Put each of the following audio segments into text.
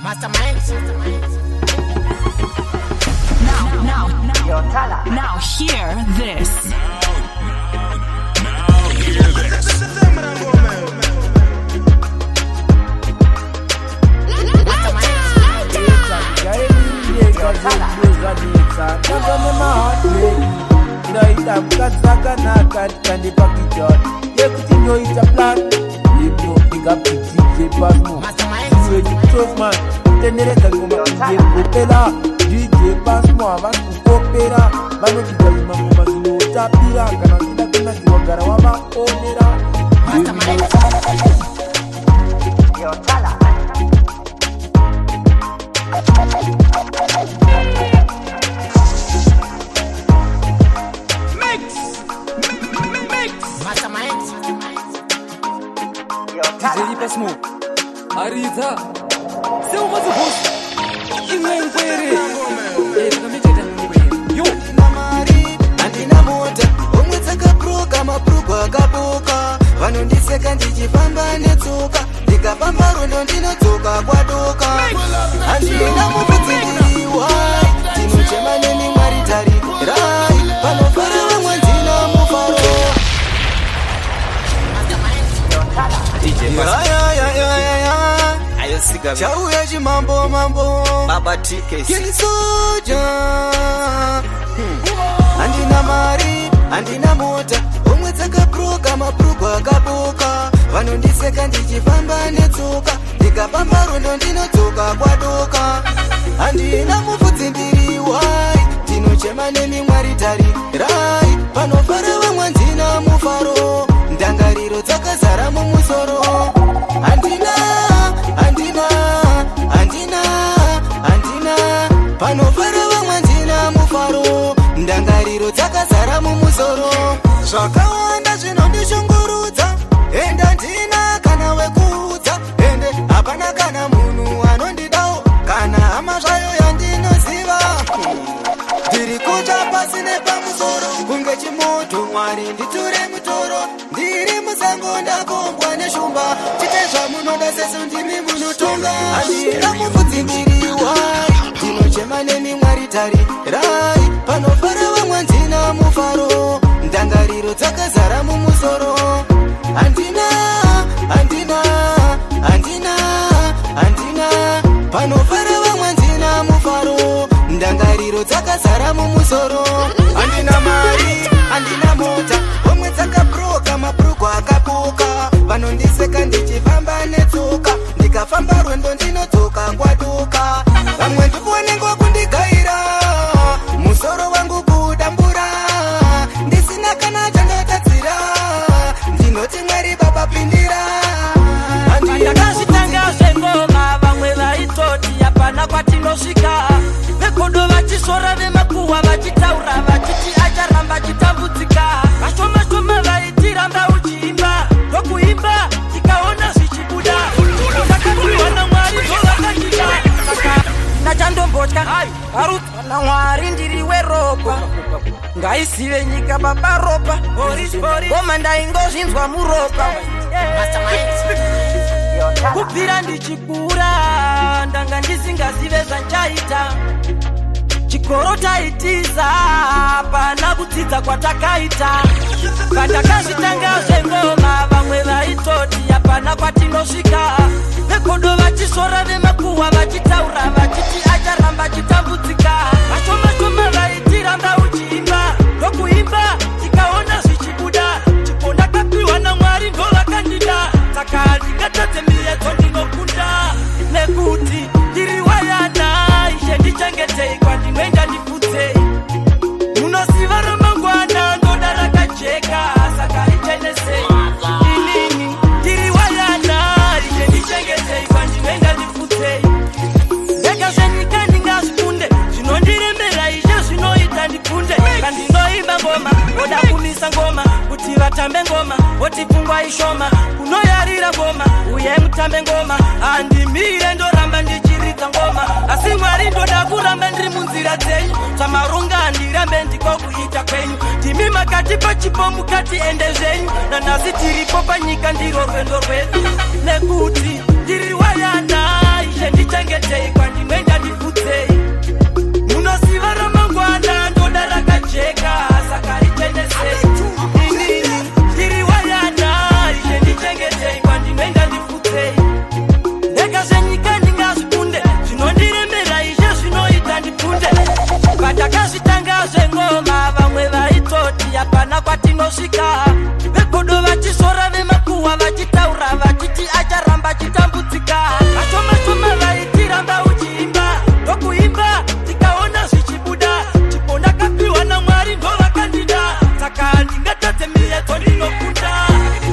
Mastermind. Now hear this. Now hear this. DJ Pasmo havasi kukopera, vanodidza zvimangoma zvinotapira, kana uchida kunakirwa gara wavaonera. DJ Pasmo Ariza Seu mazubosi Imwe ngwere Takamecheta ngwere Yo Namari andina mota umwe dzakabroka mabhurugwa akaboka vanondiseka ndichifamba netsoka ndikafamba rwendo ndinodzoka kwadoka handina mubvudzi ndinochema nemi Mwari tarirai panofara vamwe ndina mufaro. Chauya chimambo mambo Baba TKC Kilisoja. Handina mari, handina mota umwe dzakabroka mabhurugwa akaboka vanondiseka ndichifamba netsoka ndikafamba rwendo ndinodzoka kwadoka handina mubvudzi ndiri wai ndinochema nemi Mwari tarirai panofara vamwe ndina mufaro ndangariro dzakazara mumusoro handina handina handina handina panofara vamwe ndina mufaro ndangariro dzakazara mumusoro zvakawanda zvinondishungurudza ende handina kana wekuudza ende hapana kana munhu anondidawo kana hama zvayo yandinoziva ndiri kutsva pasi nepamusoro kunge chimoto Mwari nditure mutoro ndiri musango ndakombwa neshumba chite zvamunoda sesu ndimi munotonga handina mubvudzi ndiri wai ndinochema nemi Mwari tarirai panofara vamwe ndina mufaro ndangariro dzakazara mumusoro handina handina handina handina panofara vamwe ndina mufaro ndangariro dzakazara mumusoro handina mari handina mota homwe dzakabroka mabhurugwa akaboka vanondiseka ndichifamba netsoka ndikafamba rwendo ndinodzoka kwadoka vamwe ndivonenge kundigaira musoro wangu kudambura ndisina kana chandotadzira ndinoti Mwari Baba pindira. Ndakazvitanga zvengoma vamwe vaitoti hapana kwatinosvika vegodo vachisvora vemakuhwa vachitaura vachiti acharamba achitambudzika vashoma-shoma vaitiramba uchiimba ndokuimba tikaona zvichibuda ndakapiwa naMwari ndovakandida saka nachandombotya varudzwa naMwari ndiri weropa ngaisive nyika baba ropa ngoma ndaingozvinzwa muropa kubvira ndichikura ndanga ndisingazive zvanchaita chikoro taitiza pana kudzidza kwatakaita pandakazvitanga zvengoma vamwe vaitoti hapana kwatinosvika vegodo vachisvora vemakuhwa vachitaura vachiti acharamba achitambudzika vashoma-shoma vaitiramba uchiimba ndokuimba tikaona zvichibuda chipo ndakapiwa naMwari ndovakandida saka ndingatadze miyedzo ndinokunda nekuti ndiri wayana ishe ndichengetei kwandinoenda ndifudzei munosiva ramangwana ndoda rakajeka saka richenesei inini ndiri wayana ishe ndichengetei kwandinoenda ndifudzei ndega zvenyika ndingazvikunde zvinondiremera ishe zvinoita ndikunde pandinoimba ngoma voda kumisa ngoma kuti vatambe ngoma voti pfungwa ishoma unoyarira ngoma uye mutambe ngoma handimire ndoramba ndichiridza ngoma asi Mwari ndoda kuramba ndiri munzira dzenyu zvamarunga handirambe ndiko kuita kwenyu ndimi makatipa chipo mukati ende zvenyu nanhasi tiripo panyika ndiro rwendo rwedu nekuti ndiri wayana ishe ndichengetei. ndichengetei, kwandinoenda ndifudzei. Munosiva ramangwana ndoda rakajeka, saka richenesei. Inini ndiri wayana, Ishe ndichengetei, kwandinoenda ndifudzei. Ndega zvenyika ndingazvikunde, zvinondiremera Ishe zvinoita ndipunde. Patakazvitanga zvengoma vamwe vaitoti hapana kwatinosvika. Vegodo vachisora, vemakuhwa vachitaura vachiti acharamba achitambudzika. Vashoma shoma vaitiramba uchiimba, ndokuimba tikaona zvichibuda. Chipo ndakapiwa naMwari, ndovakandida, saka ndingatadze miedzo, ndinokunda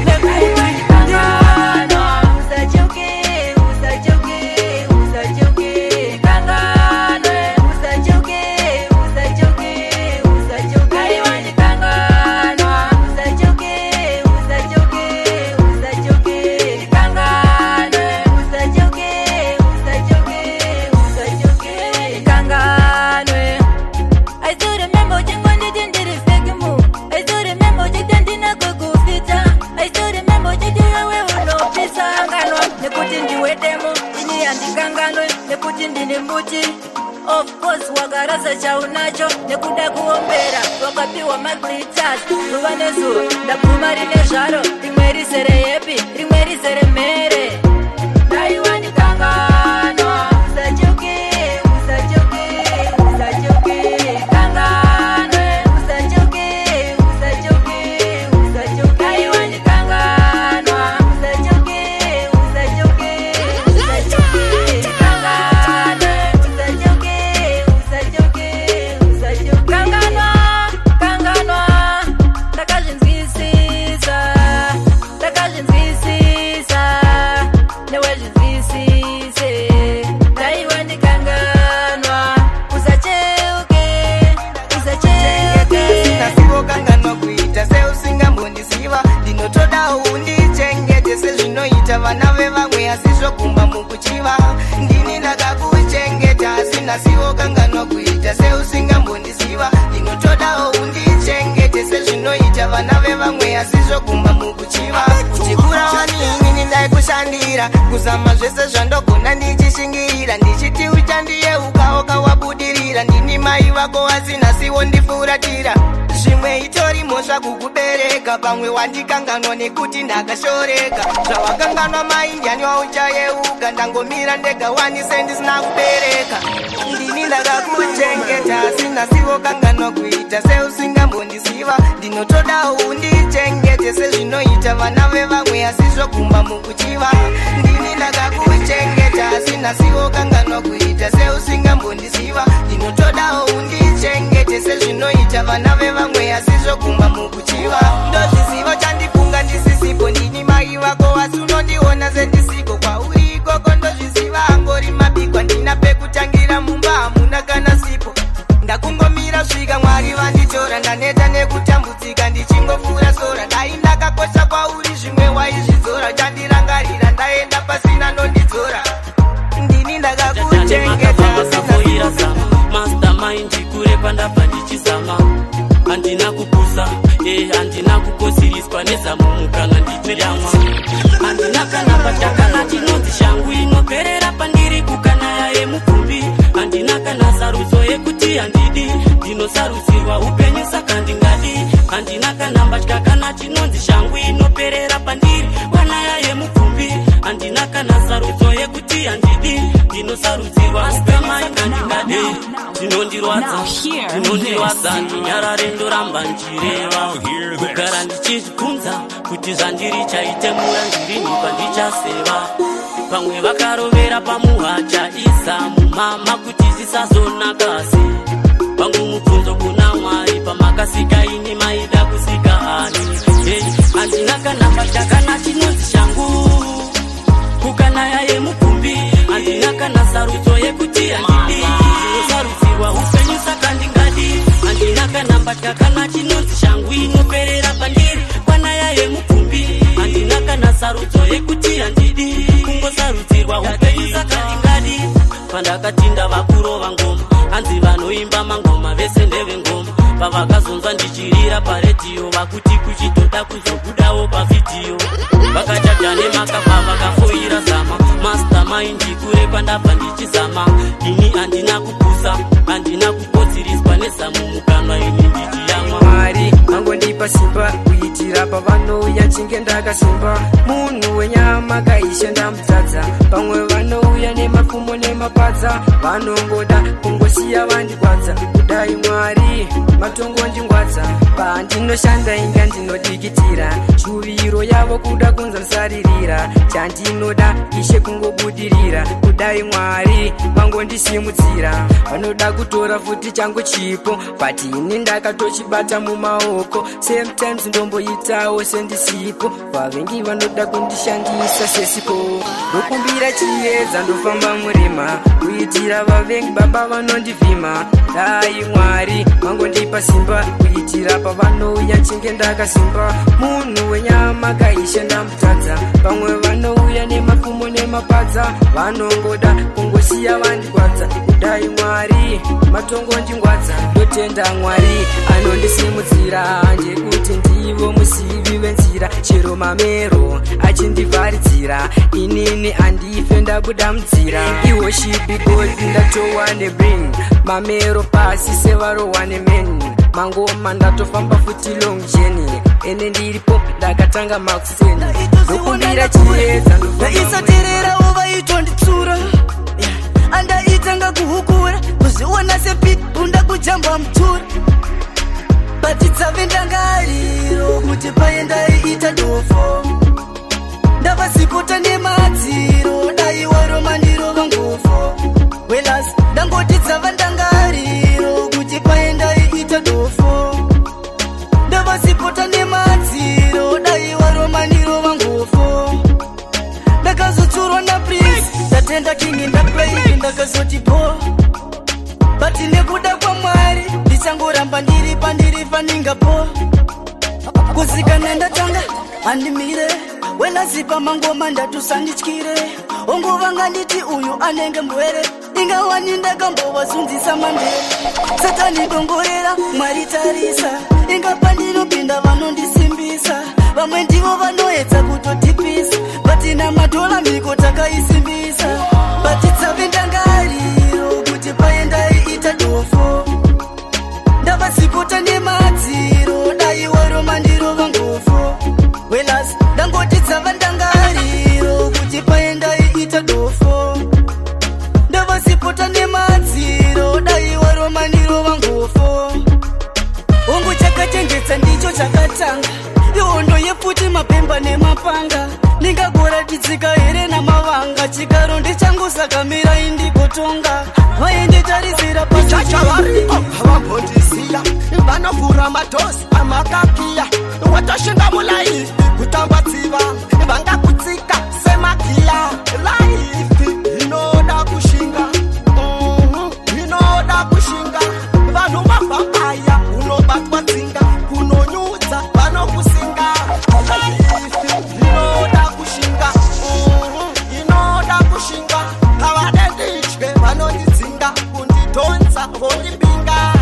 nekuti Kanganwa, usacheuke, usacheuke, usacheuke. Kanganwe, usacheuke, usacheuke, usacheuke. Aiwa ndikanganwa, usacheuke, usacheuke, usacheuke. Kanganwe, usacheuke, usacheuke, usacheuke. Kanganwe. I still remember uchingonditi ndiri fake mu. I still remember uchiti handina kwekufita. I still remember uchiti iwe unopisa. Kanganwa nekuti ndiwe demo, ini handikanganwe nekuti ndini mbuti. Of course wakarasa chaunacho nekuda kuombera, wakapiwa maglitters zuva nezuva. Ndabvuma rine zvaro, rimwe rizere happy, rimwe rizere mhere. Daiwa ndikanganwa, usacheuke, usacheuke, usacheuke. Kanganwe, usacheuke, usacheuke, usacheuke. Aiwa ndikanganwa, usacheuke, usacheuke, usacheuke. Kanganwe, usacheuke, usacheuke, usacheuke. Kanganwa, kanganwa, ndakazvinzwisisa, ndakazvinzwisisa, newe zvinzwisise. Daiwa ndikanganwa, usacheuke, usacheuke. Sinasivokanganwa kuita seusingambondiziva. Ndinotodawo undichengete sezvinoita vana vevamwe, asi zvogumba mukuchiva. Ndini ndakakuchengeta, asi nasivokanganwa kuita seusingambondiziva. Ndinotodawo undichengete sezvinoita vana vevamwe, asi zvogumba mukuchiva. Uchikura wani, ndaikushandira, kuzama zvese zvandogona, ndichishingirira, ndichiti uchandiyeukaoka wabudirira. Ndini mai vako, asi nhasiwo ndifuratira. Zvimwe itori mhosva kukubereka, pamwe wandikanganwa nekuti ndakashoreka. Zvawakanganwa mai, ndiani wauchayeuka? Ndangomira ndega wanise ndisina kubereka. Ndini ndakakuchengeta, asi nhasiwo kanganwa kuita seusingambondiziva. Ndinotodawo undichengete sezvinoita vana vevamwe, asi zvogumba mukuchiva. Ndini ndakakuchengeta, asi nhasiwo kanganwa kuita seusingambondiziva. Ndinotodawo undichengete sezvinoita vana vevamwe, asi zvogumba mukuchiva. Ndozviziva chandifunga ndisisipo. Ndini mai vako, asi unondiona sendisiko kwauri ikoko. Ndozviziva angori mabikwa, ndina pekutangira, mumba hamuna kana sipo. Ndakungomira svika Mwari vanditora. Ndaneta nekutambudzika ndichingofura sora. Dai ndakakosha kwauri, zvimwe waizvidzora. Chandirangarira ndaenda pasina nondidzora. Ndini ndakakuchengeta. Vakafoira zama, mastermind, kure kwandabva ndichizama. Handina kupusa, handina kukosiriswa nezamu mukana ndichiyamwa. Handina kana patakana chinonzi shangu inoperera pandiri kukanaya yemupfumbi. Handina kana sarudzo yekuti handidi, ndinosarudzirwa upenyu saka ndingadi. Handina kana mbatya kana chinonzi shangu inoperera pandiri kwanaya yemupfumbi. Handina kana sarudzo yekuti handidi, ndinosarudzirwa upenyu saka ndingadi. Zvinondirwadza, zvinondirwadza, ndinyarare, ndoramba nchireva, kugara ndichizvibvunza kuti zvandiri chaitemura ndirini pandichaseva. Vamwe vakarovera pamuhacha isa mumama kuti zvisazonakasi. Vangu mubvunzo kuna Mwari: pamakasika ini maida kusika ani? Hey, handina kana mbatya kana chinonzi shangu kukanaya yemupfumbi. Handina kana sarudzo yekuti handidi, ndinosarudzirwa upenyu saka ndingadi. Handina kana mbatya kana chinonzi shangu inoperera pandiri kwanaya yemupfumbi. Handina kana sarudzo yekuti handidi, kungosarudzirwa upenyu saka ndingadi. Pandakatinda vakurova ngoma, hanzi vanoimba mangoma vese ndevengoma. Pavakazonzwa ndichirira paredhiyo, vakuti kuchitoda kuzobudawo pavhidhiyo. Vakachaja nemakafa, vakafoira zama, mastermind, kure. pandabva ndichizama. Ini handina kupusa, handina kukotsiriswa nezamu mukanwa ini ndichiyamwa. Mwari vangondipa simba kuitira pavanouya chinge ndakasimba. Munhu wenyama kaishe ndamutadza, pamwe vanouya nemapfumo nemapadza, vanongoda kungosiya vandigwadza. Kudai Mwari matongondingwadza, pandinoshanda inga ndinodikitira, shuviro yavo kuda kunzansaririra, chandinoda ishe kungobudirira. Kudai Mwari vangondisimudzira, vanoda kutora futi changu chipo, but ini ndakatochibata mumaoko. Sometimes ndomboitawo sendisipo, vavengi vanoda kundishandisa sesipo. Ndokumbira chiedza ndofamba murima, kuitira vavengi baba vanondivhima. Dai Mwari vangondipa simba kuitira pavanouya chinge ndakasimba. Munhu wenyama kaishe ndamutadza, pamwe vanouya nemapfumo nemapadza, vanongoda kungosiya vandigwadza. Kudai Mwari matongondingwadza, ndotenda Mwari anondisimudzira, ndekuti ndivo musivi wenzira. Chero mamero achindivharidzira, inini handife ndabuda munzira. Iworship God ndatowa nebring, mamero pasi sevarohwa nemeni. Mangoma ndatofamba futi long journey, ene ndiripo ndakatanga makuseni. Ndokumbira chiedza ndofamba. Ndaisatererawo vaitonditsura, andaitanga kuhukura, kuzviona sepitbunda kujamba mutura. But dzave ndangariro kuti paye ndaiita dofo, ndavasipota nemadziro, dai waromandiro vangofo. Welas ndangoti dzava ndangariro kuti paye ndaiita dofo, ndavasipota nemadziro, dai waromandiro vangofo. Ndakazotsurwa naprince, ndatenda king, ndaplay, ndakazoti bo. But nekuda kwaMwari ndichangoramba ndiri pandiri faningapo. Kuzikana ndatanga handimire, wenazipa mangoma ndatusandityire. Onguvanga nditi uyu anenge mbwere, ingawani ndakambovazunzisa mandere. Satani dongorera, Mwari tarisa, inga pandinopinda vanondisimbisa. Vamwe ndivo vanoedza kutotipisa, batina madhola miko takaisimbisa. But dzave ndangariro kuti paye ndaiita dofo, ndavasipota nemadziro, dai waromandiro vangofo. Welas ndangoti dzava ndangariro kuti paye ndaiita dofo, ndavasipota nemadziro, dai waromandiro vangofo. Hongu chakachengetsa ndicho chakatanga, ihondo yepfuti mapemba nemapanga. Ndingagoratidzika here namavanga? Chikaro ndechangu saka mirai ndikotonga. Vainditarisira Chacha varipo havambondisiya, vanovhura madoors amakakiya. Watoshinga mulife kutamba tsiva, vangakutsika semagiya. Life inoda kushinga, inoda kushinga. Vanhu mavhambaya unobatwa tsinga, kunonyudza vanokusinga. Life inoda kushinga, inoda kushinga. Havadenditye vanondidzinga, kundidhonza vondipinga.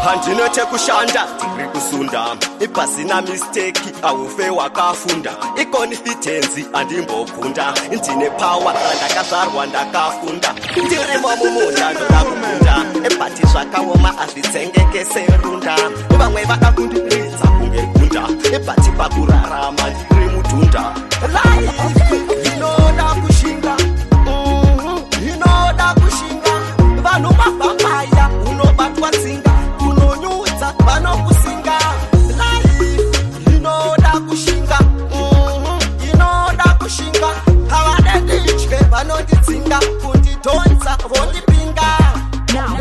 Handinote kushanda ndiri kusunda, pasina mistake aufe wakafunda. Iconfidence andimbokunda, ndine power randakazvarwa ndakafunda. Ndirimo mumunda ndoda kukunda, but zvakaoma hazvitsengeke serunda. Vamwe vakakundiridza kunge gunda, but pakurarama ndiri mudhunda. Life inoda kushinga, inoda kushinga. Vanhu mavhambaya unobatwa tsinga, kunonyudza vanokusinga. Life inoda kushinga, inoda kushinga. Havadenditye vanondidzinga, kundidhonza vondipinga.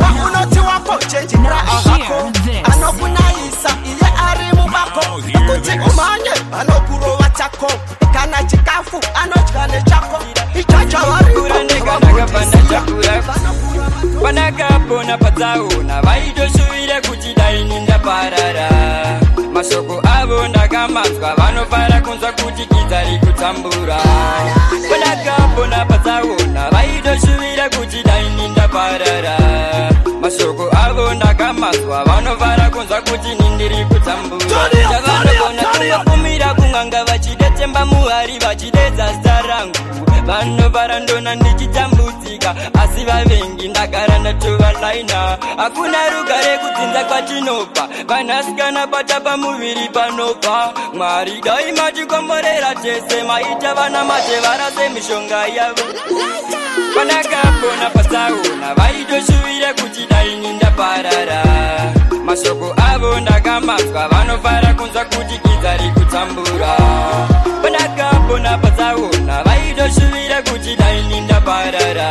Waunoti wako chenjera ahako, anokunayisa iye ari mubako. Kuti umhanye vanokurova chako, kana chikafu anodya nechako. Ichacha varipo havambondisiya. Pandakapona patsaona vaitoshuvira kuti dai ndaparara. Mashoko avo ndakamanzwa, vanofara kunzwa kuti gidza rikutambura. Pandakapona patsaona vaitoshuvira kuti dai ndaparara. Mashoko avo ndakamanzwa, vanofara kunzwa kuti nindiri kutambura. Chavanogona kungopumira kung'anga vachidetemba muhari vachidedza zita rangu. Vanovara ndona ndichitambudzika, asi vavengi ndagara ndatovalaina. Hakuna rugare kudzinza kwatinobva, vanasikana bata pamuviri panobva. Mwari dai matikomborera tese, maita vana mate varase mishonga yavo. Pandakapona patsaona vaitoshuvira kuti dai ndaparara. Mashoko avo ndakamanzwa, vanofara kunzwa kuti gidza rikutambura. Pandakapona patsaona vaitoshuvira kuti dai ndaparara.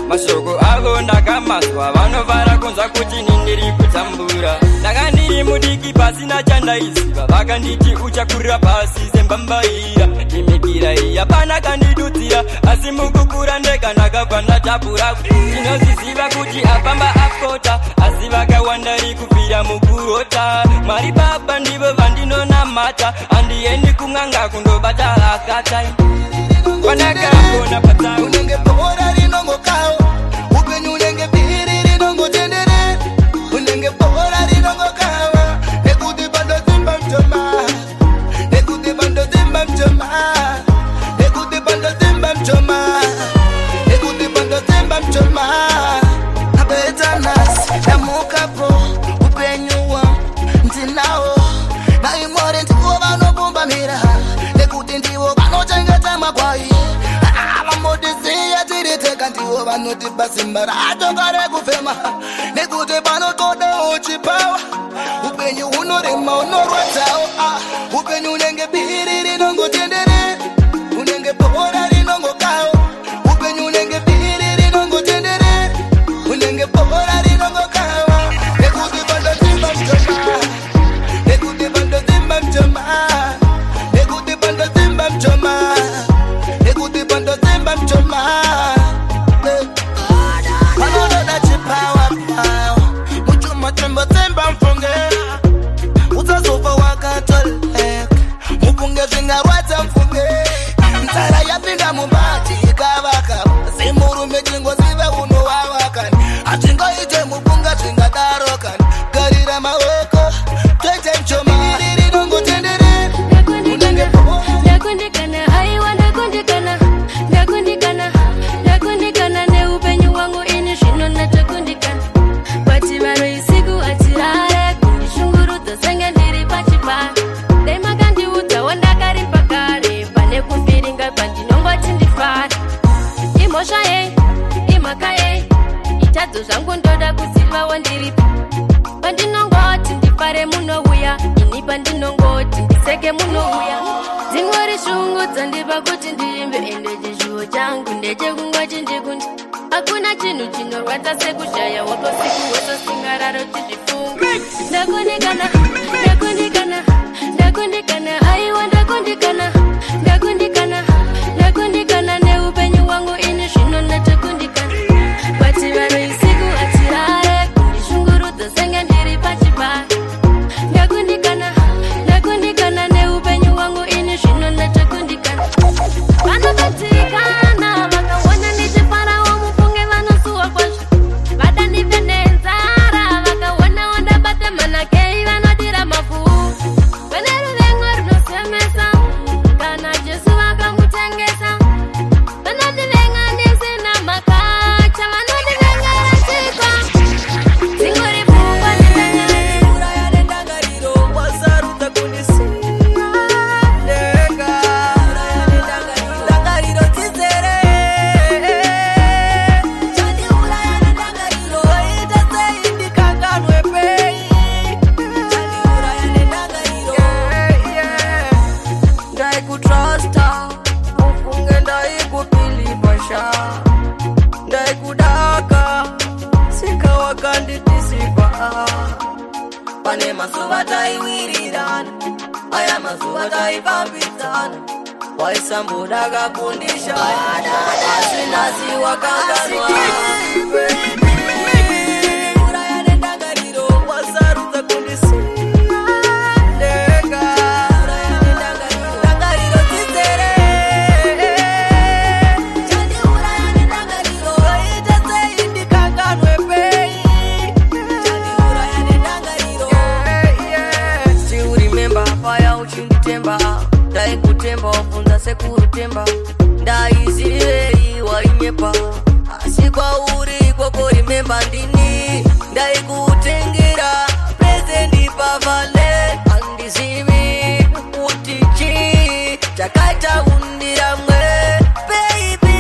Mashoko avo ndakamanzwa, vanofara kunzwa kuti ndiri kutambura. Ndanga ndiri mudiki pasina chandaiziva, vakanditi uchakurira pasi sembambaira. Imikira iya pana kandidudzira, asi mukukura ndega ndakabva ndatapura. Ndinoziziva kuti afamba apota, asi vakawanda rikubvira mukurota. Mwari Baba ndivo vandinonamata, handiendi kun'anga kundobata akata. Pandakapona patsaona unenge bhora rinongokawo, upenyu unenge bhiri rinongotenderera, unenge bhora rinongokawa, nekuti pandodzimba mutoma, nekuti pandodzimba mutoma, nekuti pandodzimba mutoma, nekuti pandodzimba mutoma. Apedza nhasi ndamukapo, upenyu wangu ndinawo, naimore ndivo vanobumbamira, nekuti ndivo vanochengeta makwai. Vamodisiya tiri tega, ndivo vanotipa simba racho rekufema, nekuti panotoda uchipawa. Upenyu hunorema unorwadzawo, upenyu unenge bhiri rinongotenderera, unenge bhora rinongokawo, upenyu unenge bhiri rinongotenderera, unenge bhora rinongokawa, nekuti pandodzimba mutoma, nekuti pandodzimba mutoma, nekuti pandodzimba mutoma, nekuti pandodzimba mutoma. Panotoda chipawa pawa, muchuma chimbotsimba mfunge, usazofa wakatoleka, mufunge zvingarwadza mfunge. Nzara yapinda mubati ikavaka, semurume chingoziva unowawa kani, hazvingaite mupunga zvingadaro kani, garira maoko toite mchoma rinongotenderera, unenge Ndakundikana, aiwa ndakundikana, ndakundikana, ndakundikana neupenyu hwangu ini zvino ndatokundikana. Kwati vanoisiku atirare kundishungurudza senge ndiri pachipara. Dai makandiudzawo ndakarimba kare, pane kufiringa pandinongoti ndifare. Imhosva yei, imhaka yei, itadzo zvangu ndoda kuzivawo ndiripi. Pandinongoti ndifare munouya, ini pandinongoti ndiseke munouya. Dzingori shungu dzandipa kuti ndiimbe, ende chishuwo changu ndechekungoti ndikunde. Hakuna chinhu chinorwadza sekushaya wako siku wese singararo chizvifunga. Ndakundikana, ndakundikana, ndakundikana, aiwa ndakundikana, ndakundikana, ndakundikana neupenyu hwangu ini zvino ndatokundikana. Kwati vanoisiku atirare kundishungurudza senge ndiri pachipara. Ndakundikana, ndakundikana neupenyu hwangu ini zvino ndatokundikana. Vanobatikana vakaona ndichifarawo mufunge vanosuwa kwazvo, vadandipe nenzara vakaonawo ndabata manakei vanodira mavhu. Vane ruvengo runosemesa kana Jesu vakamutengesa, vanondivenga ndisina makacha, vanondivenga rachikwa dzingori pfungwa Uraya nendangariro, wasarudza kundisiya ndega. Ndangariro dzizere. Chandiuraya nendangariro, waita sei ndikanganwe pei? Chandiuraya nendangariro. Ndaikutrusta, mufunge ndaikubhilivha sha, ndaikudaka sika wakanditisipa. Pane mazuva taiwirirana, aya mazuva taifambidzana, waisamboda kakundishaya, asi nhasi wakanganwa. Uraya nendangariro, wasarudza kundisiya ndega. Ndangariro dzizere. Chandiuraya nendangariro, waita sei ndikanganwe pei? Chandiuraya nendangariro. Still remember paya uchinditemba, ndaikutemba wabvunza sekuru temba, ndaiziva remember ndini ndaikutengera present pavale. Handizivi kuti chii chakaita undiramwe baby.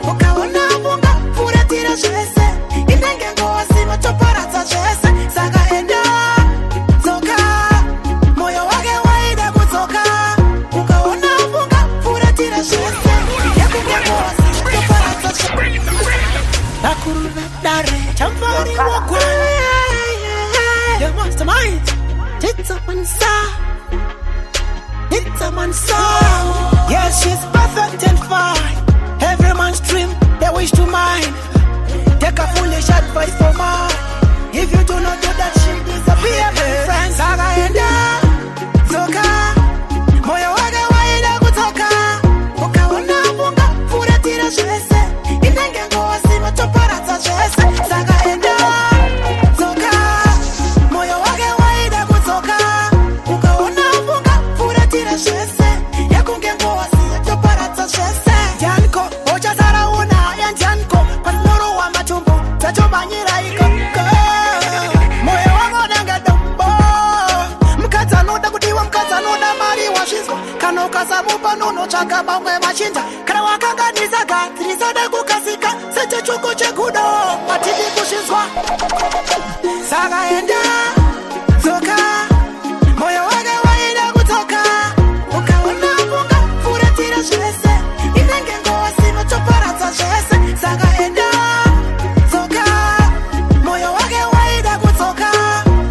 Ukaona vunga furatira zvese, inenge ngozi vatoparadza zvese. Saka enda dzoka, moyo wake waida kudzoka. Ukaona vunga furatira zvese, yakunge ngozi vatoparadza zvese. Vakuru vedare chamvari wokwe. The mastermind, it's a mansa, it's a mansa. Yes, she's perfect and fine. Every man's dream, they wish to mine. Take a foolish advice for mine. If you do not do that, she'll disappear, my friend. Saka enda dzoka, moyo wake waida kudzoka. Ukaona vunga furatira zvese, inenge ngozi vatoparadza zvese. Saka enda dzoka, moyo wake waida kudzoka. Ukaona vunga furatira zvese, yakunge ngozi yatoparadza zvese. Ndianiko uchasara unaye ndianiko, pasinorowa matumbu dzachomhanyira ikoko. Moyo wangu unenge dombo, mukadzi anoda kudiwa, mukadzi anoda mari wazvinzwa. Kana ukasamupa unotsvaga vamwe machinja. Kana wakanganisa gadzirisa nekukasika, sechichuku chegudo hatidi kuzvinzwa. Saka enda dzoka, moyo wake waida kudzoka. Ukaona vunga furatira zvese, inenge ngozi vatoparadza zvese. Saka enda dzoka, moyo wake waida kudzoka.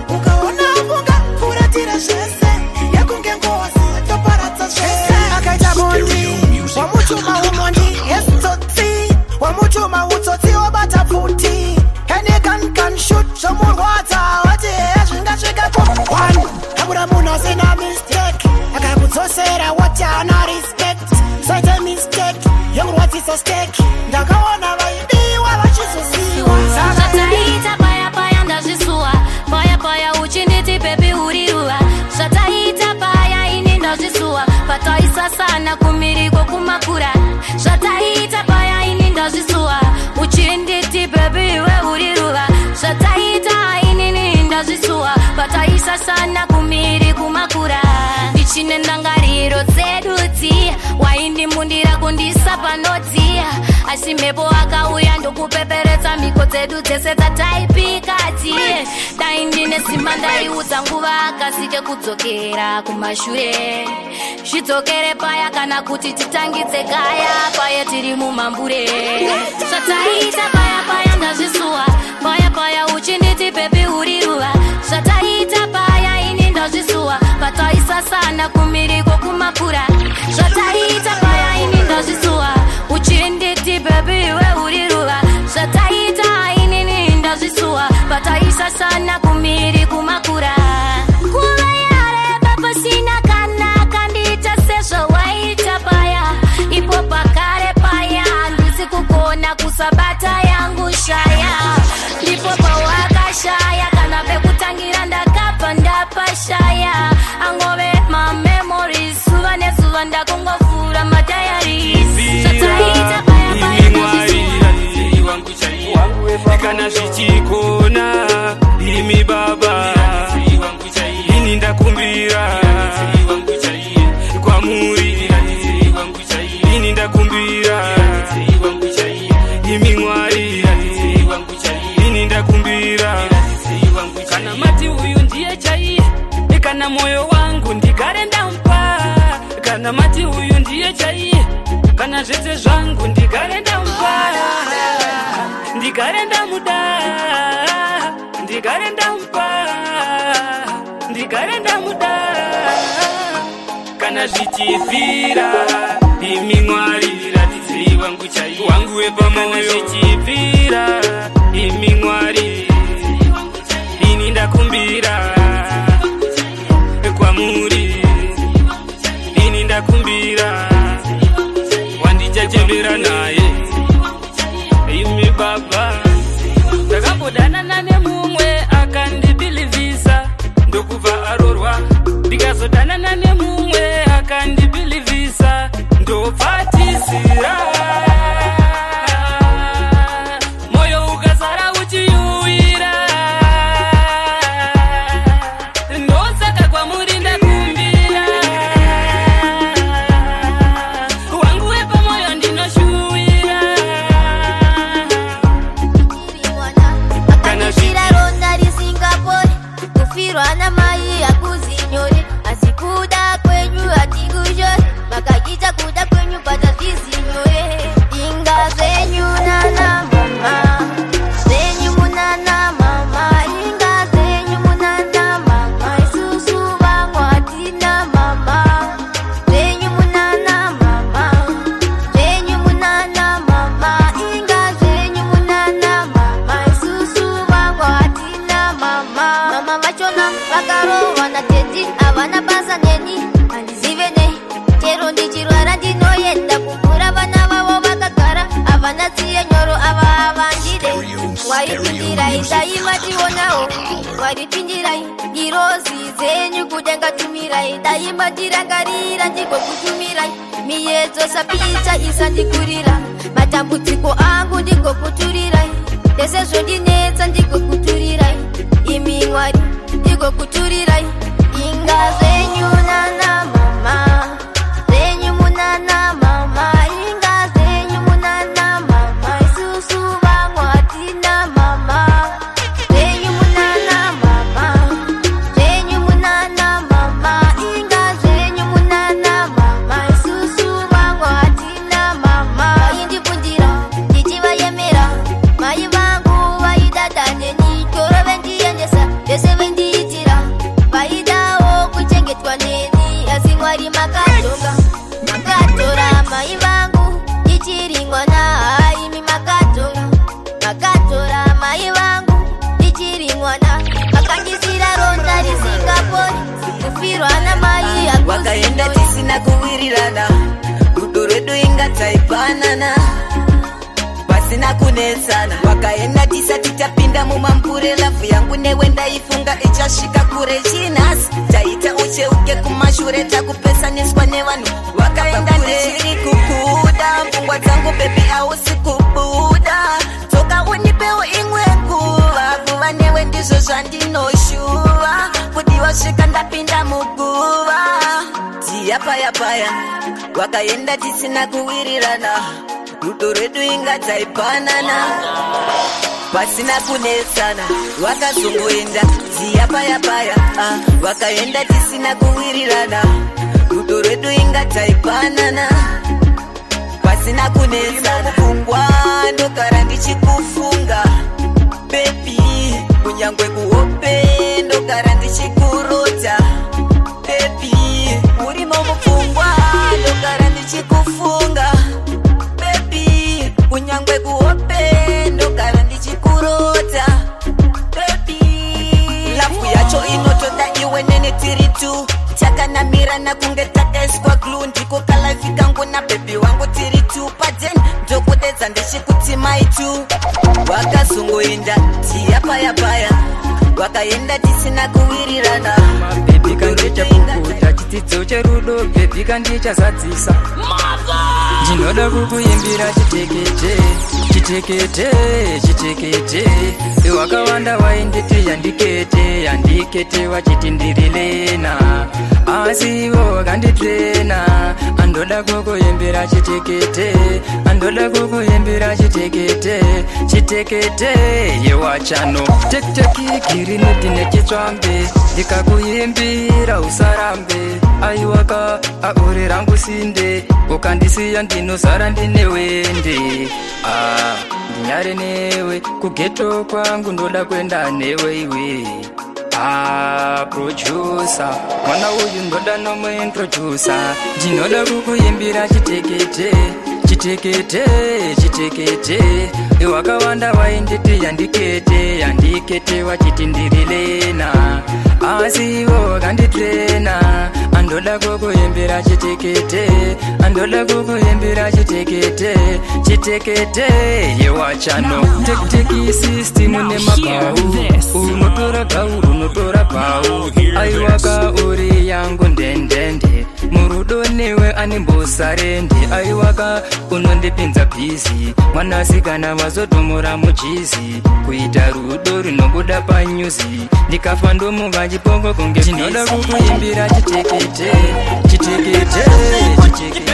Ukaona vunga furatira zvese, yakunge ngozi vatoparadza zvese. Akaita mondi wamuchuma umondi, yesitsotsi wamuchuma utsotsi wabata pfuti. Any gun can shoot, zvomurwadza wati zvingasvika ku one. Hakuna munhu asina mistake, akakudzosera wati haana respect. Saite mistake yekurwadzisa stake, ndakaona vaidiwa vachizosiwa. Zvataita paya paya ndazvisuwa, paya paya uchinditi baby uri ruva. Zvataita paya ini ndazvisuwa, pataisasana kumiriko kumakura. Zvataita paya ini ndazvisuwa, uchinditi baby iwe uri ruva. Zvataita inini ndazvisuwa, pataisasana kumiri kumakura. Ndichine ndangariro dzedu dziya, waindimundira kundisa panodziya. Asi mhepo akauya ndokupeperetsa mhiko dzedu dzese dzataipika dziye. Dai ndine simba ndaiudza nguva akasike kudzokera kumashure. Zvidzokere paya kana kuti titangidze gaya paye tiri mumambure. Zvataita paya paya ndazvisuwa, paya paya uchinditi baby uri ruva. Zvataita paya ini ndazvisuwa, pataisasana kumiriko kumakura. Zvataita paya ini ndazvisuwa, uchinditi baby iwe uri ruva. Zvataita inini ndazvisuwa, pataisasana kumiri kumakura. Nguva yareba pasina kana kandiita sezvawaita paya, ipo pakare paya handisi kugona kusabata yangu shaya. Ndipo pawakashaya kana pekutangira ndakabva ndapashaya. Angove mamemories zuva nezuva ndakungovhura madiaries. Zvataita paya paya ndazvisuwa. Kana zvichikona imi baba, ini ndakumbira kwamuri, ini ndakumbira imi Mwari, ini ndakumbira. Kana mati uyu ndiye chaiye, kana moyo wangu ndigare ndamupa. Kana mati uyu ndiye chaiye, kana zvese zvangu ndigare ndamupa. Ndigare ndamuda, ndigare ndamupa, ndigare ndamuda. Kana zvichibvira imi Mwari, ratidzei wangu chaiye, wangu wepamoyo. Zvichibvira imi Mwari, ini ndakumbira kwamuri, ini ndakumbira wandichachembera naye imi baba. Ndakambodanana nemumwe akandibilivhisa ndokubva arorwa, ndikazodanana nemumwe akandibilivhisa ndobva Kwamuri ndakumbira, wangu wepamoyo ndinoshuwira. Akandisira ronda risingapori, kufirwa namai hakuzi nyore, asi kuda kwenyu hatikushore, makaita kuda kwenyu but hazvisi nyore. Inga zvenyu nana mama, zvenyu munana mama, inga zvenyu munana mama, isusu vamwe hatina mama, zvenyu munana mama, zvenyu munana mama, inga zvenyu munana mama, isusu vamwe hatina mama. Mama vachona vakarohwa natedzi, havana basa neni, handizive nei, chero ndichirwara ndinoenda kumvura, vana vavo vakagara, havana tsiye nyoro, ava havandide. Waripindirai daimationawo, waripindirai ngirozi dzenyu kudenga tumirai, daimandirangarira ndigokutumirai, miyedzo sapita isandikurira, matambudziko angu ndigokuturirai, ndese zvondinetsa ndigokuturirai, imi Mwari ndigokuturirai. Inga zvenyu nana mama, zvenyu munana mama, inga zvenyu munana mama, isusu vamwe hatina mama, zvenyu munana mama, zvenyu munana mama, inga zvenyu munana mama, isusu vamwe hatina mama. Vaindibvunzira ndichivayemera, mai vangu vaidada neni, choro vendiendesa vese vendiitira, vaidawo kuchengetwa neni, asi Mwari makatonga, makatora mai vangu ndichiri mwana, imi makatonga, makatora mai vangu ndichiri mwana, makandisira ronda risingapori, kufirwa namai hakuzi Wakaenda tisina kuwirirana, rudo rwedu inga taipanana pasina kunetsana. Wakaenda tisati tapinda mumambure, love yangu newe ndaifunga ichasvika kure. Chinhasi taita ucheuke kumashure, takupesaniswa nevanhu wakaenda. Ndichiri kukuda pfungwa dzangu baby, hausi kubuda. Tsoka unipewo imwe nguva, kuva newe ndizvo zvandinoshuva. Kudiwa svika ndapinda muguva, tiya paya paya. Wakaenda tisina kuwirirana, rudo rwedu inga taipanana pasina kunetsana. Wakazongoenda, tiya paya paya, ah, wakaenda tisina kuwirirana, rudo rwedu inga taipanana pasina kunetsana. Pfungwa ndogara ndichikufunga baby, kunyangwe kuhope ndogara ndichikurota baby, urimo mupfungwa ndogara ndichikufunga baby, kunyangwe kuhope ndogara ndichikurota baby. Love yacho inotoda iwe nene tiri tu, takanamirana kunge takaiswa glue. Ndiko kalife kangu nababy wangu tiri tu paden, ndokudedza ndichikuti maitu. Wakazongoenda, tiya paya paya, wakaenda tisina kuwirirana. Baby kandichapukuta chidzidzo cherudo, baby kandichazadzisa. Ndinoda kukuimbira chitekete, chitekete, chitekete. Wakawanda wainditi yandikete, yandikete, wachiti ndiri lena, asi ivo wakanditrena. Andoda kukuimbira chitekete, andoda kukuimbira chitekete, chitekete yewachano tekiteki girineti nechitsvambe. Ndikakuimbira usarambe, aiwaka auri rangu sinde, ukandisiya ndinosara ndine wende. Ah, ndinyare newe kughetto kwangu, ndoda kuenda newe iwe. Ah, producer, mwana uyu ndoda nomuintroducer. Ndinoda kukuimbira chitekete, chitekete, chitekete. Wakawanda wainditi yandikete, yandikete, wachiti ndiri lena, asi ivo wakanditrena. Andoda kukuimbira chitekete, andoda kukuimbira chitekete, chitekete yewachano tekiteki system nemabhau, unotora gau, unotora pau, aiwaka uri yangu ndendende murudo newe. Animbosarende aiwaka unondipinza busy. Mwanasikana vazotomora muchizi, kuita rudo runobuda panyuzi. Ndikafa ndomuva chipongo kunge. Ndinoda kukuimbira chitekete, chitekete, chitekete.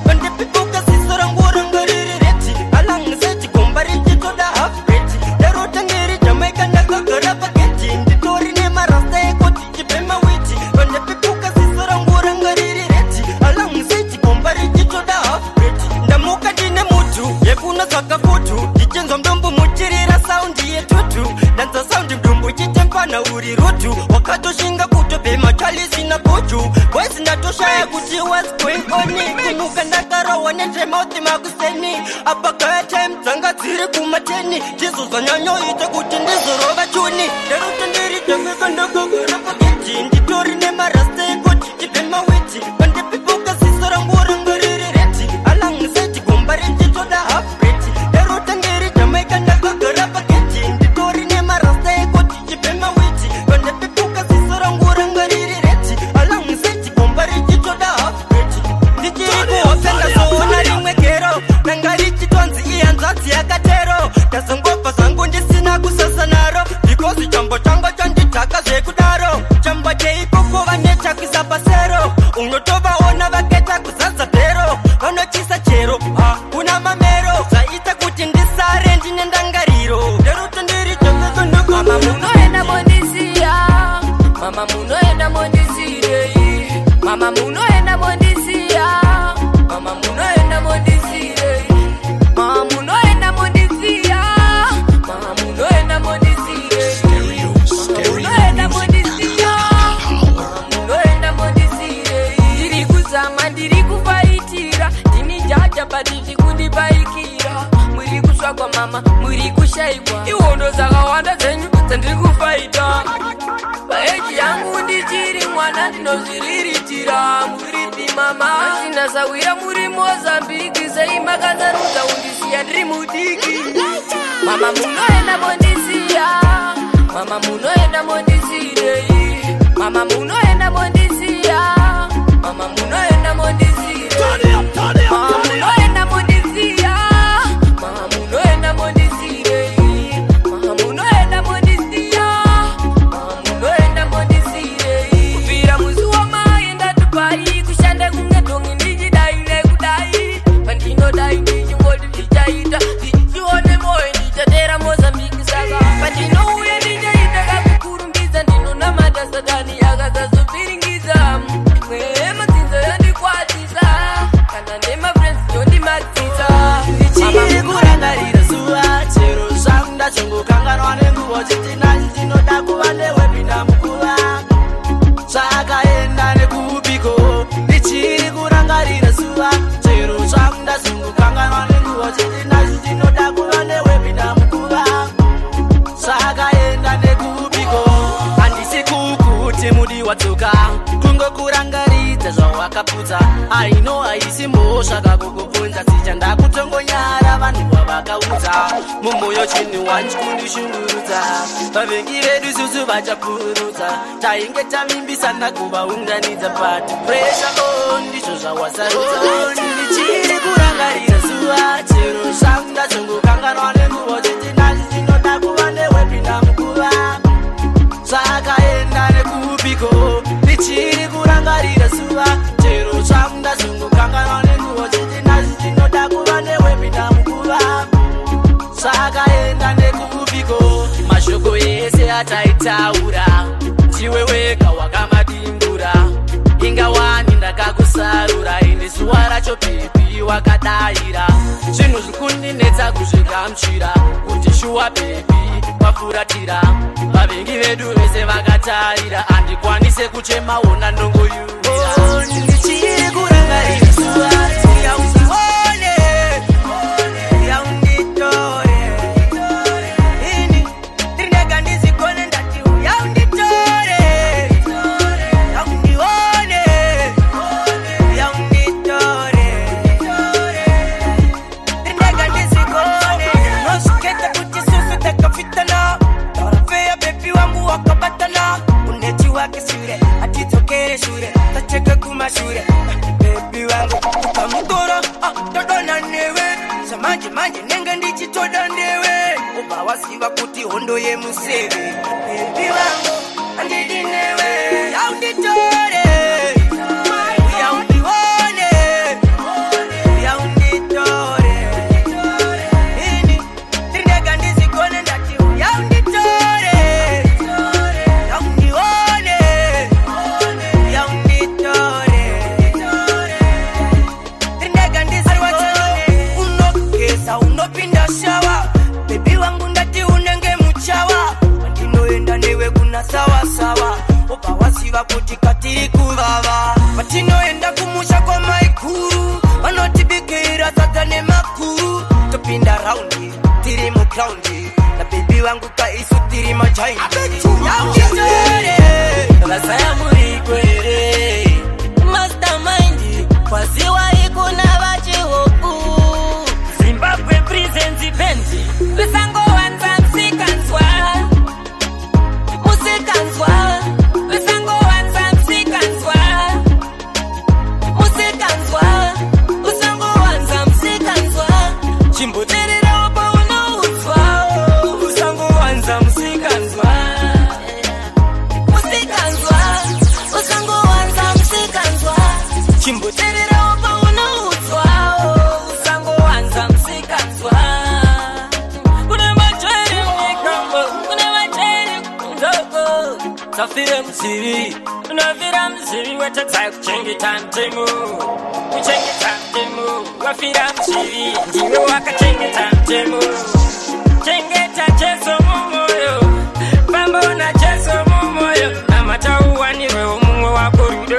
Pandipipuka ziso rangu ranga riri red, alangise gomba richitoda half red. Darota ndiri Jamaica ndakagara pageti, nditori nemarasta ekoti chipema witi. Pandipipuka ziso rangu ranga riri red, alangise gomba richitoda half red. Ndamuka ndine mutu yekunotsvaka futu, ndichinzwa mudumbu muchirira sound yetutu. Ndanzwa sound mudumbu chitempana uri rutu, wakatoshinga kutobhema chalisina buju. Boys ndatoshaya kuti what's going on. Kunuka ndakarohwa nedremouth makuseni, apa gaya time dzanga dziri kumateni. Ndizvo zvanyanyoita kuti ndizorova chuni. Ndarota ndiri Jamaica ndakagara pageti, nditori nemarasta ekoti chipema witi. Pandipipuka ziso rangu ranga riri red, alangise gomba richitoda half red. Ndarota ndiri Jamaica ndakagara pageti, nditori nemarasta ekoti chipema witi. Pandipipuka ziso rangu ranga riri red, alangise gomba richitoda half red. Ndichiri kuhope ndazoona rimwe gero ranga richitonzi ihanzvadzi yakatero. Ndazongobva zvangu ndisina kusasa naro, because chambo changu chandidhaka zvekudaro. Chamba cheikoko vanetsvakisa pasero, unotovaona vakaita kuzadza bhero. Vanochisa chero hakuna mamero, zvaita kuti ndisare ndine ndangariro. Nderota ndiri Mama munoenda mondisiya, mama munoenda mondisirei, mama munoenda mondisiya, mama munoenda mondisirei, mama munoenda mondisiya, mama munoenda mondisirei, mama munoenda mondisiya, mama munoenda mondisirei. Ndiri kuzama, ndiri kufaitira, ndini jaja but zvikundibaikira. Muri kusvakwa mama, muri kushaikwa, ihondo dzakawanda dzenyu dzandiri kufaita. Paeji yangu ndichiri mwana ndinozviriritira. Muripi mama, asina sawira muri Mozambiki, sei makazarudza undisiya ndiri mudiki? Mama munoenda mondisiya, mama munoenda mondisirei, mama munoenda mondisiya, mama munoenda mondisirei, mama munoenda mondisiya, mama munoenda mondisirei, mama munoenda mondisiya, mama munoenda mondisirei. Kubvira musi wamaenda Dubai, kushanda kunge dhongi ndichidai nekudai, pandinodai ndichingoti zvichaita, zvichione moyo ndichatera Mozambiki. Saka pandinouya ndichaita kakukurumbidza, ndinonamata Satani akasazopfiringidza. Mweya madzinza yandikwatisa, kana nemafriends yondimatsisa. Ndichiri kurangarira zuva chero zvangu ndachongokanganwa nenguva chitinai ndinoda kuva newe pinda mukuva zvakaenda nekupiko. Ndichiri kurangarira zuva chero zvangu ndazongokanganwa nenguva chitinai ndinoda kuva newe pinda mukuva zvakaenda nekupiko. Handisi kukuti mudiwa tsoka, kungokurangaridza zvawakaputsa. Aino haisi mhosva kakukubvunza, dzicha ndakutongonyara vanhu vavakaudza. Mumwoyo chinhu wachikundishungurudza, vavengi vedu susu vachapurudza. Tainge tavimbisana kuvaunganidza, but pressure on ndizvo zvawasarudza. Ndichiri kurangarira zuva chero zvangu ndazongokanganwa nenguva chitinai ndinoda kuva newe pinda mukuva zvakaenda nekupiko. Ndichiri kurangarira zuva chero zvangu ndazongokanganwa nenguva chitinai ndinoda kuva newe pinda mukuva zvakaenda nekupiko. Mashoko ese ataitaura ndiwe wega wakamadingura, ingawani ndakakusarura ine zuva racho baby wakadaira. Zvinhu zvikundinetsa kuzvigamuchira kuti shuwa baby wafuratira, vavengi vedu vese vakatarira, handikwanise kuchemaona ndongoyuwira. Ndichiri kurangarira zuva yaundione, yaunditore ini ndiri ndega ndizigone, ndati yaunditore, yaundione, yaunditore ndiri ndega ndizigone. Nosviketa kuti susu takafitana, tarafeya baby wangu wakabatana, unechi wake shure atidzokere shure. Sacheke kumashure, baby wangu ukamutora, todona newe. Samanje manje nenge ndichitoda newe. Uba waziva kuti hondo yemuseve. Baby wangu andidi newe. Yaunditore, yaundione, yaunditore. Ini ndinega ndizigone ndati yaunditore, yaundione, yaunditore. Ndinega ndizigone. Unogeza unopinda shawa, bebi wangu ndati unenge muchawa. Pandinoenda newe kuna sawa sawa, obva waziva kuti katiri kuvava. Patinoenda kumusha kwamaikuru, vanotibikira sadza nemakuru. Topinda raundi tiri mugraundi, nabebi wangu kaisu tiri majaindi. Yaunditore Vasaya murikwere Mastermind Kwaziwa ikuna vachihoku Zimbabwe prisons band Visangowanza msikanzwa Musikanzwa Visangowanza msikanzwa Musikanzwa Usangowanza msikanzwa Chimboterera upo unoudzwa Usangowanza msikanzwa Musikanzwa usangowanza musikanzwa chimboterera upo unoudzwa usangowanza musikanzwa kune majeri mumikambo kune majeri kunzoko tafire muzivi unofira muzivi watadza kuchengeta mutemo kuchengeta mutemo wafira muzivi ndiwe wakachengeta mutemo chengeta Jesu mumoyo famba una Jesu mumoyo namatauwanirwewo mumwe wako rudo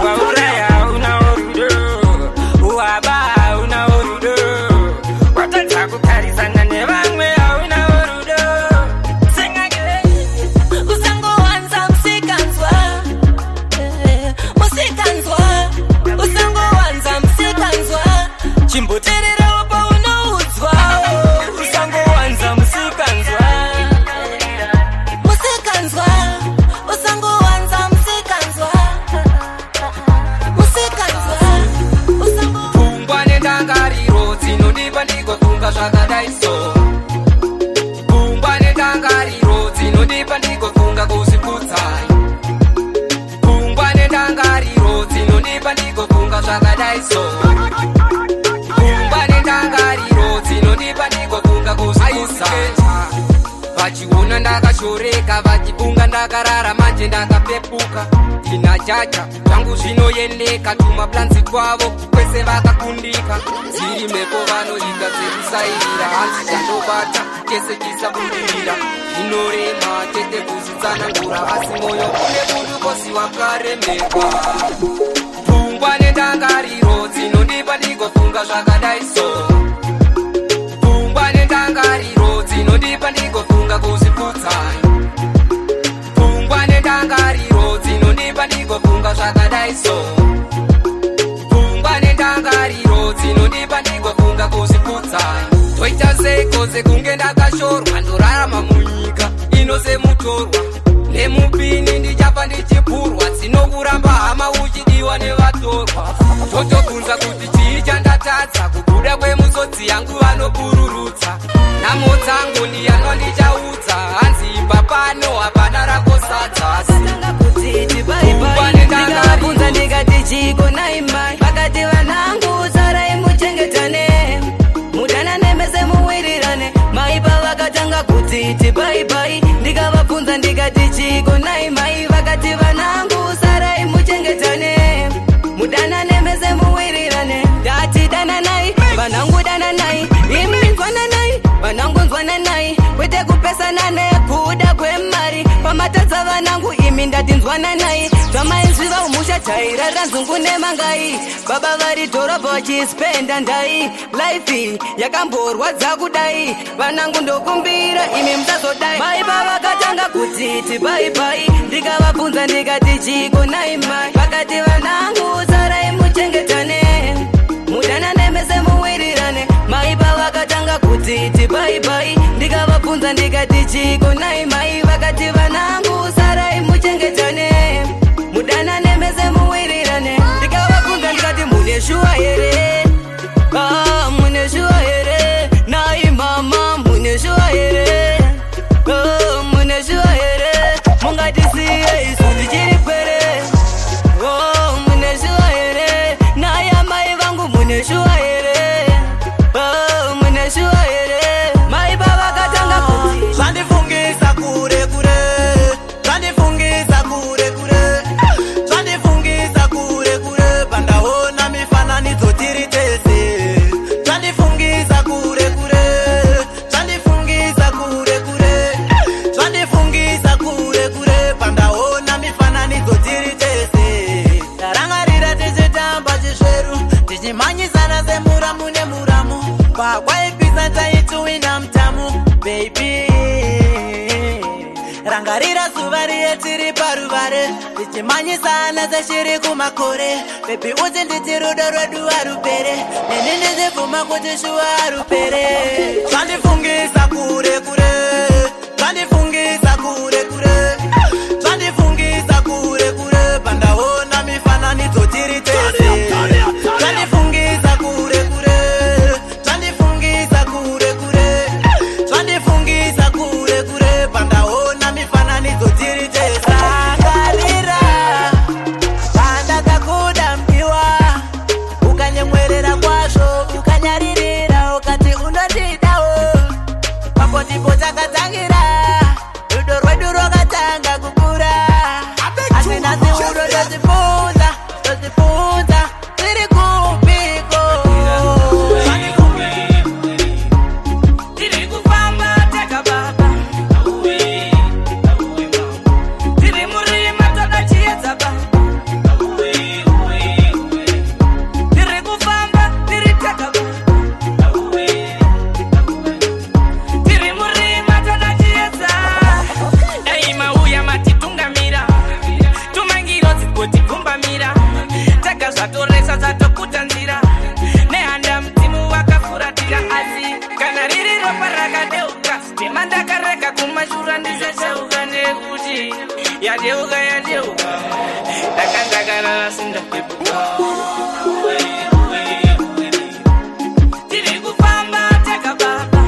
wauraya unawo rudo waba unawo rudo watadza kugarisana nevamwe haunawo rudo singake Usangowanza musikanzwa, musikanzwa, usangowanza musikanzwa, chimboterera upo unoudzwa usangowanza musikanzwa musikanzwa, usangowanza musikanzwa, musikanzwa. Pfungwa nendangariro dzinondipa ndigofunga zvakadai so. Pfungwa nendangariro dzinondipa ndigofunga kuzvikudza. Pfungwa nendangariro dzinondipa ndigofunga zvakadai so. Pfungwa nendangariro dzinondipa ndigofunga kuzvikudza. Vachiona ndakashoreka, vachifunga ndakarara, manje ndakapepuka. Ndinachacha zvangu zvinoendeka, tumaplanzi twavo kwese vakakundika. Dziri mhepo vanoita dzekusairira, hanzi chandobata chese chisabudirira. Zvinorema chete kuzvitsanangura, asi moyo une budukosi wakaremerwa. Pfungwa nendangariro dzinondipa ndigofunga zvakadai so. Pfungwa nendangariro dzinondipa ndigofunga kuzvikudza. Pfungwa nendangariro dzinondipa ndigofunga zvakadai so. Pfungwa nendangariro dzinondipa ndigofunga kuzvikudza. Toita seiko sekunge ndakashorwa, ndorarama munyika ino semutorwa. Nemupini ndichafa ndichipurwa, dzinokuramba hama uchidiwa nevatorwa. Totobvunza kuti chii chandatadza, kubuda kwemusodzi yangu vanopururudza. Nhamo dzangu ndiyano ndichaudza, hanzi ibva pano hapana rako sadza. Pfungwa Ndikavabvunza ndikati chiko naimai, vakati vanangu sarai muchengetane, mudanane mese muwirirane. Maipa vakatanga kutiti baibai, ndikavabvunza ndikati chiko naimai, vakati vanangu sarai muchengetane, mudanane mese muwirirane. Ndati dananai vanangu, dananai imi nzwananai vanangu, nzwananai kwete kupesana nekuda kwemari. Pamatadza vanangu imi ndati nzwananai, zvamaizviva umusha chairara nzungu nemangai. Baba vari dhorobha vachispenda ndai, laifi yakamborwadza kudai. Vanangu ndokumbira imi musazodai. Maipa vakatanga kutiti baibai, ndikavabvunza ndikati chiko naimai, vakati vanangu sarai muchengetane, mudanane mese muwirirane. Maipa vakatanga kutiti baibai, ndikavabvunza ndikati chiko naimai, vakati vanangu sarai muchengetane, mudanane mese mese muwirirane. Ndikavabvunza ndikati mune shuwa here? Ah, mune shuwa here? Nai mama, mune shuwa here? Oh, mune shuwa here? Mungatisiye isu tichiri pwere. Oh, mune shuwa here? Nai amai vangu, mune shuwa here? Oh, mune shuwa here? Mai baba katanga kuti Zvandifungisa kure kure, zvandifungisa kure kure, zvandifungisa kure kure, pandaona mifananidzo tiri tese. Zvandifungisa kure kure, zvandifungisa kure kure, zvandifungisa kure kure, pandaona mifananidzo tiri tese. Tarangarira tichitamba chisveru, tichimhanyisana semuramu nemuramu, kwakwaipisa taituwina mutamu, baby. Rangarira zuva riye tiri paruvare, tichimhanyisana seshiri kumakore. Baby, uti nditi rudo rwedu harupere, neni ndichibvuma kuti shuwa harupere. Zvandifungisa kure kure, zvandifungisa kure kure, zvandifungisa kure kure, pandaona mifananidzo tiri tese. Zvandifungisa kure kure, zvandifungisa kure kure, zvandifungisa kure kure, pandaona mifananidzo tiri tese. Rangarira pandakakuda mudiwa, ukanyemwerera kwazvo, ukanyaririra, ukati unondidawo. Papo ndipo takatangira rudo rwedu, rwakatanga kukura. Asi nhasi uno tozvibvunza, tozvibvunza, tiri kupiko? Tiri kufamba tega baba, tiri murima toda chiedza baba. Tiri kufamba tiri tega baba, tiri murima toda chiedza. Dai mauya matitungamira, tumangiro dzikotigumbamira, tega zvatoresa zvatokuta nzira. Nehanda mudzimu wakafuratira, asi kana riri ropa rakadeuka, tema ndakarega kumashura ndisacheuka, nekuti yadeuka yadeuka, ndakandakarara sindapepuka. Tiri kufamba tega baba,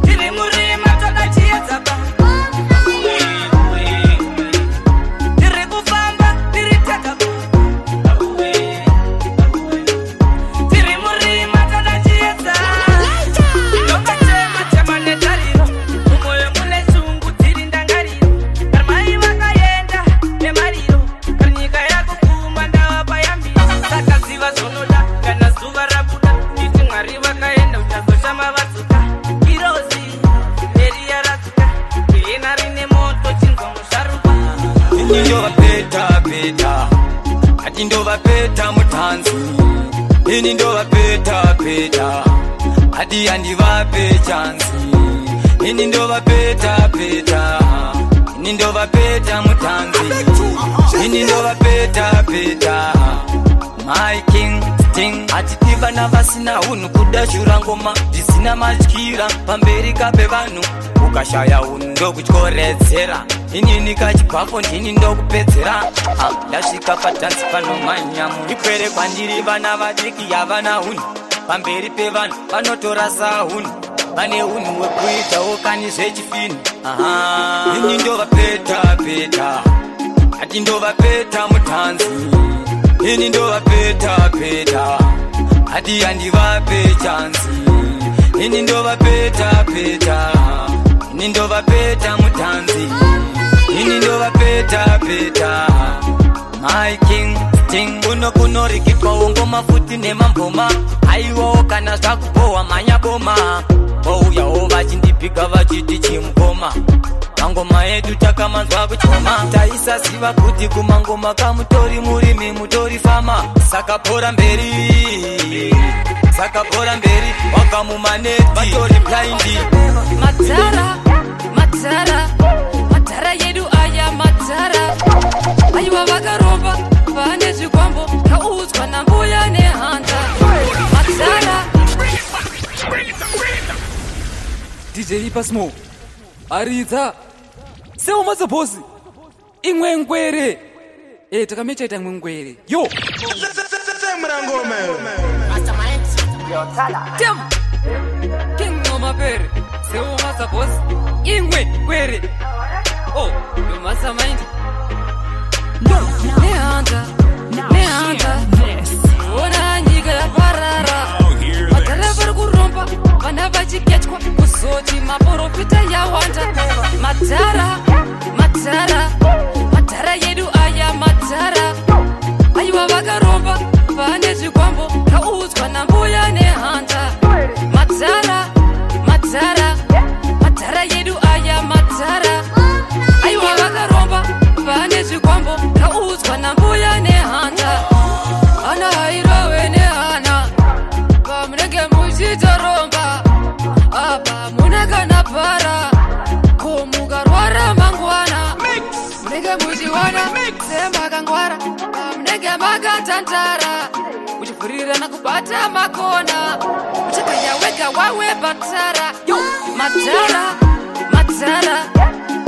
tiri murima toda chiedza baba. Tiri kufamba tiri tega baba, tiri murima toda chiedza. Ndokachema chema netariro, mumwoyo mune shungu dziri ndangariro. Mai vakaenda nemariro, nyika yakuguma ndavapa yambiro. Sakaziva zvonoda kana zuva rabuda, iti Mwari vakaenda uchazoshama vadzoka. Irozi eriya radzoka, gehena rine moto, chinzwa musharukwa. Ini ndovapeta peta, ati ndovapeta mutanzi. Ini ndovapeta peta, ati handivape chanzi. Ini ndovapeta peta, ini ndovapeta mutanzi. Ini ndovapeta peta, my king sting. Hatidi vana vasina hunhu, kudashura ngoma zvisina matyira pamberi kape vanhu. Ukashaya hunhu ndokutyoredzera, inini kachibhafo ndini ndokupedzera. Ah, ndasvika padhanzi panomhanyamu ipwere kwandiri, vana vadiki havana hunhu pamberi pevanhu vanotora hunhu, vane hunhu hwekuitawo kani zvechifini. Aha. Ini ndovapeta peta, ati ndovapeta mutanzi. Ini ndovapeta peta, ati handivape chanzi. Ini ndovapeta peta, ini ndovapeta mutanzi. Ini ndovapeta peta, my king sting. Kuno kunorikitwawo ngoma futi nemamboma, aiwawo kana zvakubohwa mhanya boma. Vouyawo vachindipika vachiti chimukoma, mangoma edu takamanzwa kuchoma. Taisaziva kuti kumangoma kamutori murimi mutori fama. Saka bhora mberi, saka bhora mberi, wakamumaneti vatori blindi. Matara, matara, matara yedu aya matara. Aiwa vakaromba vane zvikwambo, kaudzwa nambuya nehanda. Matara. DJ Ipasmo aridza seumatsebosi. Imwe ngwere. Takamecha ita imwe ngwere. Yo. Tem. King Mapere. Sewo Master Boss. Imwe ngwere. Oh, yo mastermind. Nehanda. Nehanda. Ona nyika yaparara. Madhara vari kuromba, vana vachiketwa kuzoti maprofita yawanda. Madhara, madhara, madhara yedu aya madhara. Aiwa vakaromba, vane zvikwambo, kaudzwa nambuya nehanda. Madhara, madhara, madhara yedu aya madhara. Aiwa vakaromba, vane zvikwambo, kaudzwa nambuya nehanda. Ana hairowe nehana, pamunenge muchitoromba, apa mune kana para, ko mukarwara mangwana, munenge muchiwana semakangwara, pamunenge makatandara, muchivhurirana kubata makona, muchakaya wega wawe patara. Yo, madhara, madhara,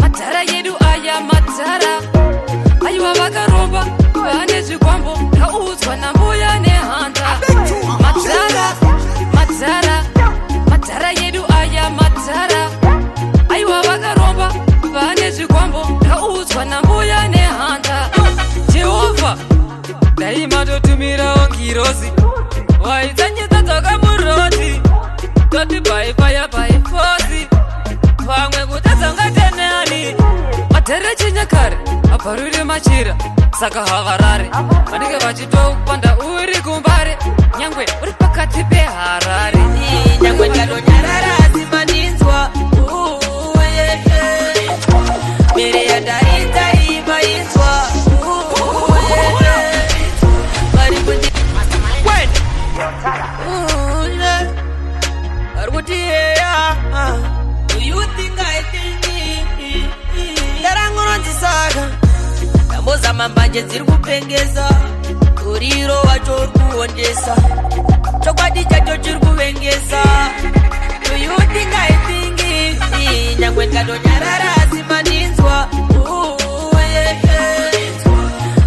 madhara yedu aya madhara. Aiwa vakaromba, vane zvikwambo, kaudzwa nambuya nehanda. Madhara, madhara, madhara yedu aya madhara. Aiwa vakaromba, vane zvikwambo, kaudzwa nambuya nehanda. Jehovha, dai matotumirawo ngirozi, waitsanyidza dzakamuroti, toti bai fire bai force, vamwe kutadza ungatenani. Madhara chinyakare, abvarure machira, saka havarare, vanenge vachitopanda uri kumbare, nyangwe uri pakati peHarare. Nyangwe ndinonyarara asi mandinzwa. Mhere yandaridza imainzwa. Vari kuti vari kuti yeah. Do you think I think ndarangononzisaka ndambozama mbanje dziri kupengesa, uriro wacho uri kuondesa, chokwadi chacho chiri kuvengesa. Do you think I think nyangwe ndikatonyarara asi mandinzwa.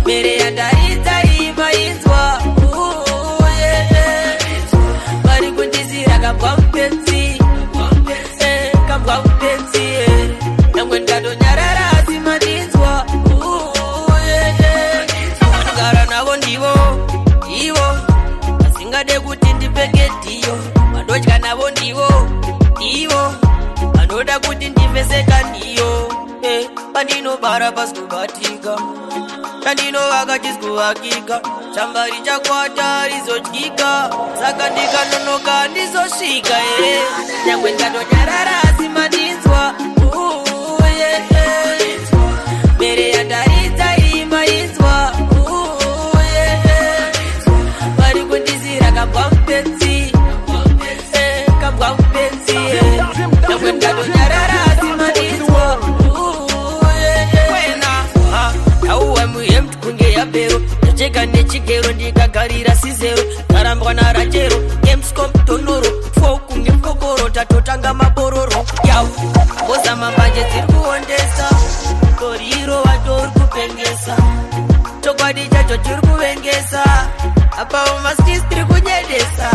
Mhere yandaridza imainzwa. Vari kundisira kambwa mupenzi, kambwa mupenzi. Nyangwe ndikatonyarara asi mandinzwa. Vanogara navo ndivo ivo vasingade kuti ndipfeke dhiyo, vandodya navo ndivo ivo vanoda kuti ndipfeseka ndiyo. Pandinobara pasi kubatika, chandinovaka chisi kuvakika, chamba richakwata rizodyika, saka ndikanonoka ndizosvika. Nyangwe ndikatonyarara asi mandinzwa. Mhere yandaridza imainzwa. Vari kundisira kambwa mupenzi, kambwa mupenzi. Nyangwe ndikatonyarara asi mandinzwa. Auwa muhemtu kunge yabhero, ndacheka nechigero ndikagarira sizero, ndarambwa narachero emscom tonoro fo kunge mukokoro, tatotanga mabororo yau. Mbozama mbanje dziri kuondesa, toriro wacho uri kupengesa, chokwadi chacho chiri kuvengesa, apa umaskisi tiri kunyedesa.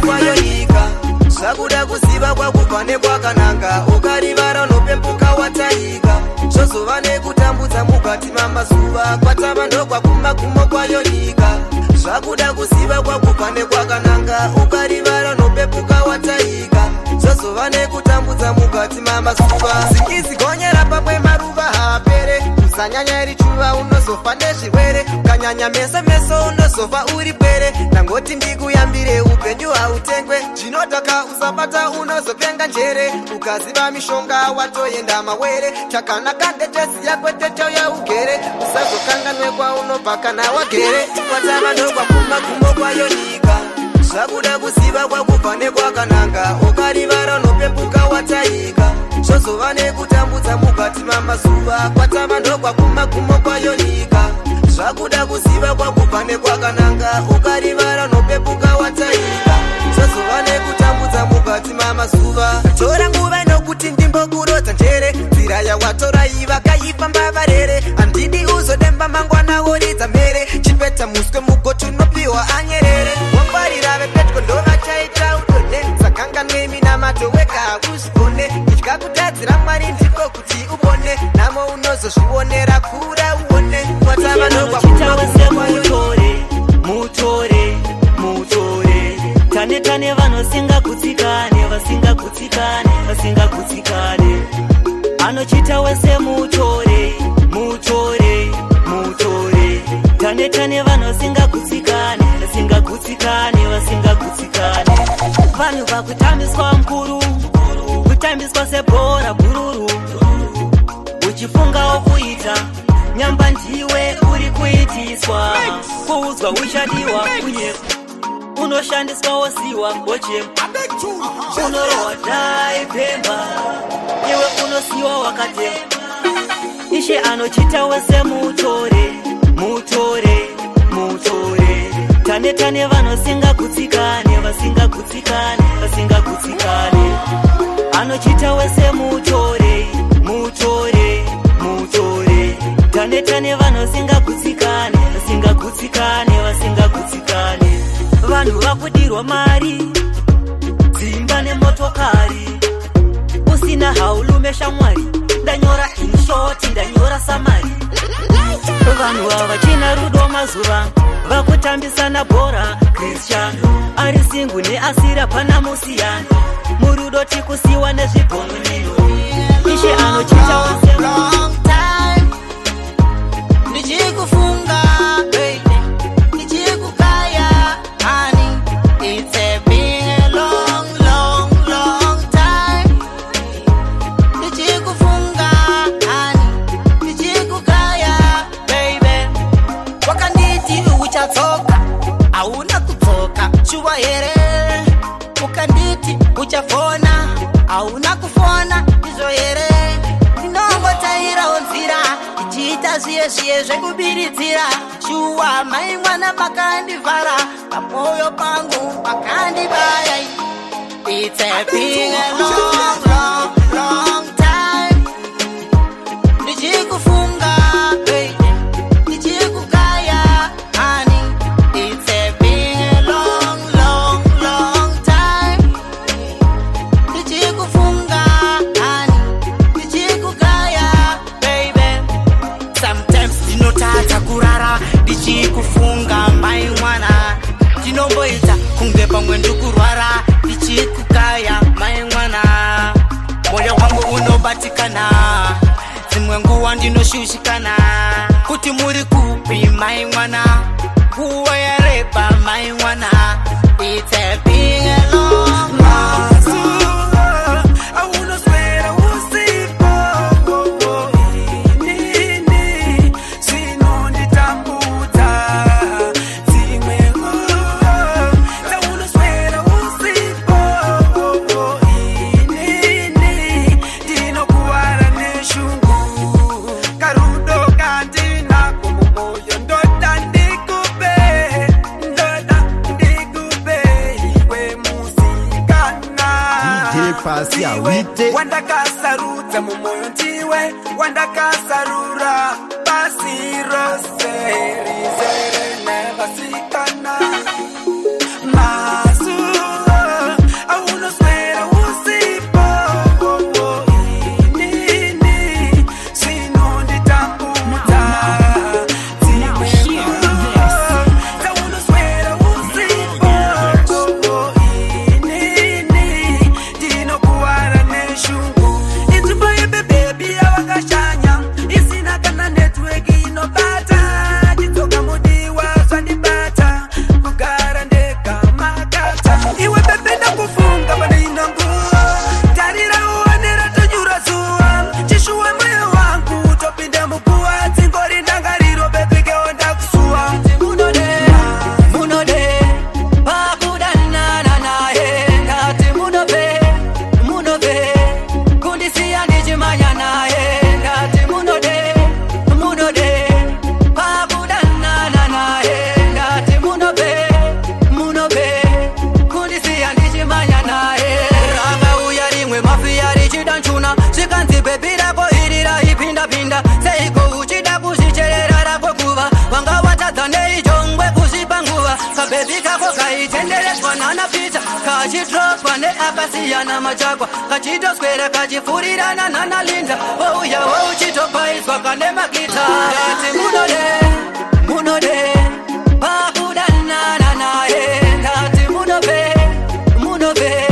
Kwayoyika zvakuda kuziva kwakubva nekwakananga, ukarivara unopembuka watayika, zvozova nekutambudza mukati mamazuva, kwatava ndokwakumagumo kwayoyika. Zvakuda kuziva kwakubva nekwakananga, ukarivara unopepuka watayika, zvozova nekutambudza mukati mamazuva. Zingizi gonyera pamwe maruva haapere, usanyanya richuva unozofa nezvirwere, ukanyanya meso meso unozofa uri pwere. Ndangoti ndikuyambire upenyu hautengwe, zvinodhaka usabata unozopenga njere, ukaziva mishonga watoenda mawere, chakanaka ndecheziya kwete chauya ugere, usazokanganwe kwaunobva kana wagere. Kwatava ndokwakumagumo kwayo nyika, zvakuda kuziva kwakubva nekwakananga, ukarivara unopepuka watayika, zvozova nekutambudza mukati mamazuva, kwatava ndokwakumagumo kwayo nyika. Zvakuda kuziva kwakubva nekwakananga, ukarivara unopepuka watayika, zvozova nekutambudza mukati mamazuva. Tora nguva inokuti ndimbokurodza njere, nzira yawatora ivaka Vaifamba varere, handidi uzodemba mangwana woridza mhere. Chipeta muswe mugoti unopiwa anyerere. Wangwarira vepetyo ndovachaita udone. Sakanganwe minamato wega uzvigone. Kutya kutadzira Mwari ndiko kuti upone. Nhamo unozozvionera, kura uone. Watava Chita wese mutore, mutore, mutore. Tane tane vanosingagutsikane, vasingagutsikane, vasingagutsikane. Anochita wese mutore, mutore, mutore. Tane tane vanosingagutsikane, vasingagutsikane, vasingagutsikane. Vanhu vakutambiswa mukuru, kutambiswa sebhora bhururu. Uchifungawo kuita nyamba ndiwe uri kuitiswa. Kuudzwa uchadiwa kunyepa, unoshandiswa wosiwa wochema. Unorohwa dai pemba, iwe unosiwa wakatema. Ishe anochita wese mutore, mutore, mutore. Tane tane vanosingagutsikane, vasingagutsikane, vasingagutsikane. Anochita wese mutore, mutore, mutore. Tane tane vanosingagutsikane, vasingagutsikane, vasingagutsikane. Vanhu vakudirwa mari, dzimba nemotokari, usina haulume shamwari. Ndanyora in short, ndanyora summary. Vanhu havachina rudo mazuva, vakutambisana bhora. Cristiano ari single neasira pana musiyano. Murudo tikusiwa nezvibhononino. Ishe anochita wese. Long time ndichikufunga baby, ndichikukaya honey. It's a been a long, long, long time ndichikufunga honey, ndichikukaya baby. Wakanditi uchadzoka, hauna kudzoka, shuwa here? Ukanditi uchafona, hauna kufona, ndizvo here? Ndinongotairawo nzira ichiita zviye zviye zvekubiridzira. Shuwa mai mwana, makandivhara pamwoyo pangu, makandibaya. It's a been a long, long, long time ndichikufunga baby, ndichikukaya honey. It's a been a long, long, long time ndichikufunga honey, ndichikukaya baby. Sometimes ndinotadza kurara ndichikufunga mai mwana. Ndinomboita kunge pamwe ndikurwara ndichikukaya mai mwana. Mwoyo wangu unobatikana, dzimwe nguva ndinoshushikana kuti muri kupi mai mwana. Nguva yareba mai mwana. It's a been a long, Mazuva aunoswera usipo, inini zvinonditambudza. Dzimwe nguva dzaunoswera usipo, inini ndinokuvara neshungu. Karudo kandinako mumwoyo, ndoda ndikupe, ndoda ndikupe iwe musikana. DJ Pasi awite. Wandakasarudza mumwoyo, ndiwe wandakasarura. Pasi rose rizere nevasikana. Mazuva aunoswera usipo, inini zvinonditambudza. Dzimwe nguva dzaunoswera usipo, inini ndinokuvara neshungu. Inzvimbo yebebebi yavakashanya isina kana network inobata. Chidzoka mudiwa. mapita kachidropwa neakasiyana machakwa kachitoswera kachifurirana nanalinda wouya wouchitopaiswa kane makita ndati munode munode pakudanana naye ndati munobe munobe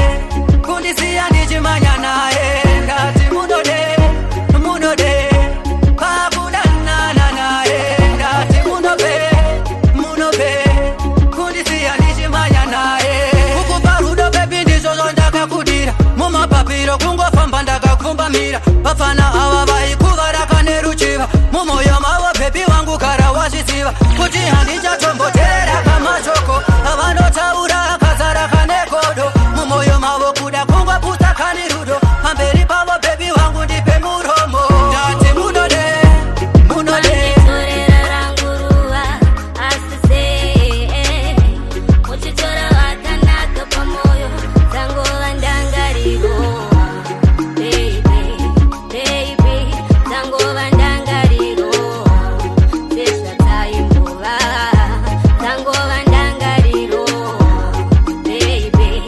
kundisiya ndichimanya naye ndati munode munode pakudanana naye ndati munobe munobe kundisiya ndichimanya naye kukupa rudo baby ndizvo zvandakakudira mumapapiro kungofamba ndakakumbamira vafana ava vaikuvara neruchiva mumoyo mavo baby wangu gara wazviziva kuti handichatomboteerera kamashoko avanotaura akazara kanegodo mumoyo mavo kuda kungoputsa kani rudo pamberi pavo baby wangu ndipe muromo ndati munode munode Wanditorera rangu ruva asi sei muchitora vakanaka pamoyo dzangova ndangariro baby baby dzangova ndangariro dzezvataimbova dzangova ndangariro baby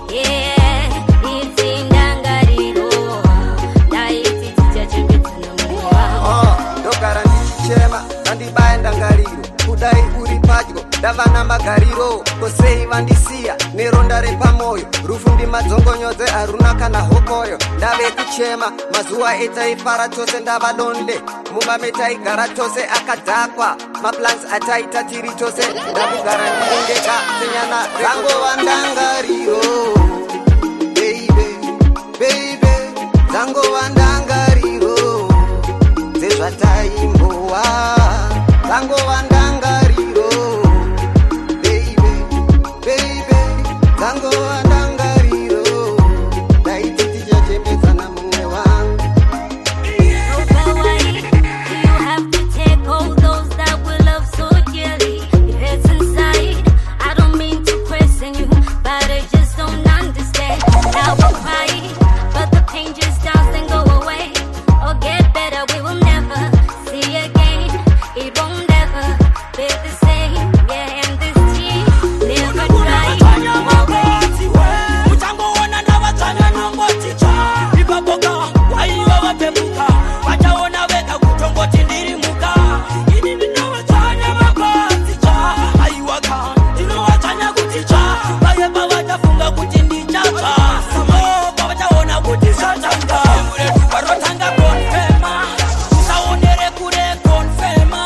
yeah idzi ndangariro ndaiti tichachembedzana mumwe wavo. Oh, ndogara ndichichema vandibaya ndangariro kudai uri padyo ndava namagariro kosei vandisiya neronda repamoyo rufu ndimadzongonyodze haruna kana hokoyo ndave kuchema mazuva etaifara tose ndava lonely mumba metaigara tose akadhakwa maplans ataita tiri tose ndakugara ndinengeka senyana dzangova ndangariro baby baby dzangova ndangariro dzezvataimbowa dzangova ndangariro baby baby dzangova ndangariro ndaiti tichachembedzana mumwe wangu. Oh, but why do you have to take all those that we love so dearly? It hurts inside. I don't mean to question you, but I just don't understand. Now I'm crying, but the pain just doesn't go away or get better. We will never see again. It won't ever be the same. Yeah, and this tears never dry. Muchangoona ndavatsvanya nongoti tsva ipapoka waiva vapepuka vachaona vega kutongoti ndiri muka ini ndinovatsvanya mapatsi tsva aiwaka ndinovatsvanya kuti tsva vaye pavachafunga kuti ndichatsva o pavachaona kuti zvatanga varotanga konfema usaonere kure konfema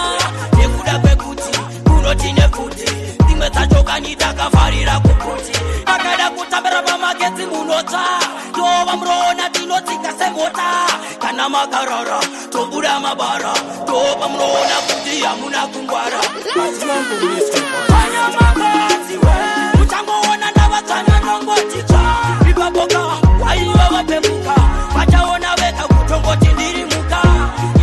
nekuda kwekuti kunoti nekuti dzimwe dzacho kani takafarira kukuti akada kutambira pamagetsi munotsva tova muroona tinotsika semota kana makarara tobuda mabara tova munoona kuti hamuna kungwara Tsvanya mapatsi we uchangoona ndavatsvanya nongoti tsva ipapoka waiva vapepuka vachaona vega kutongoti ndiri muka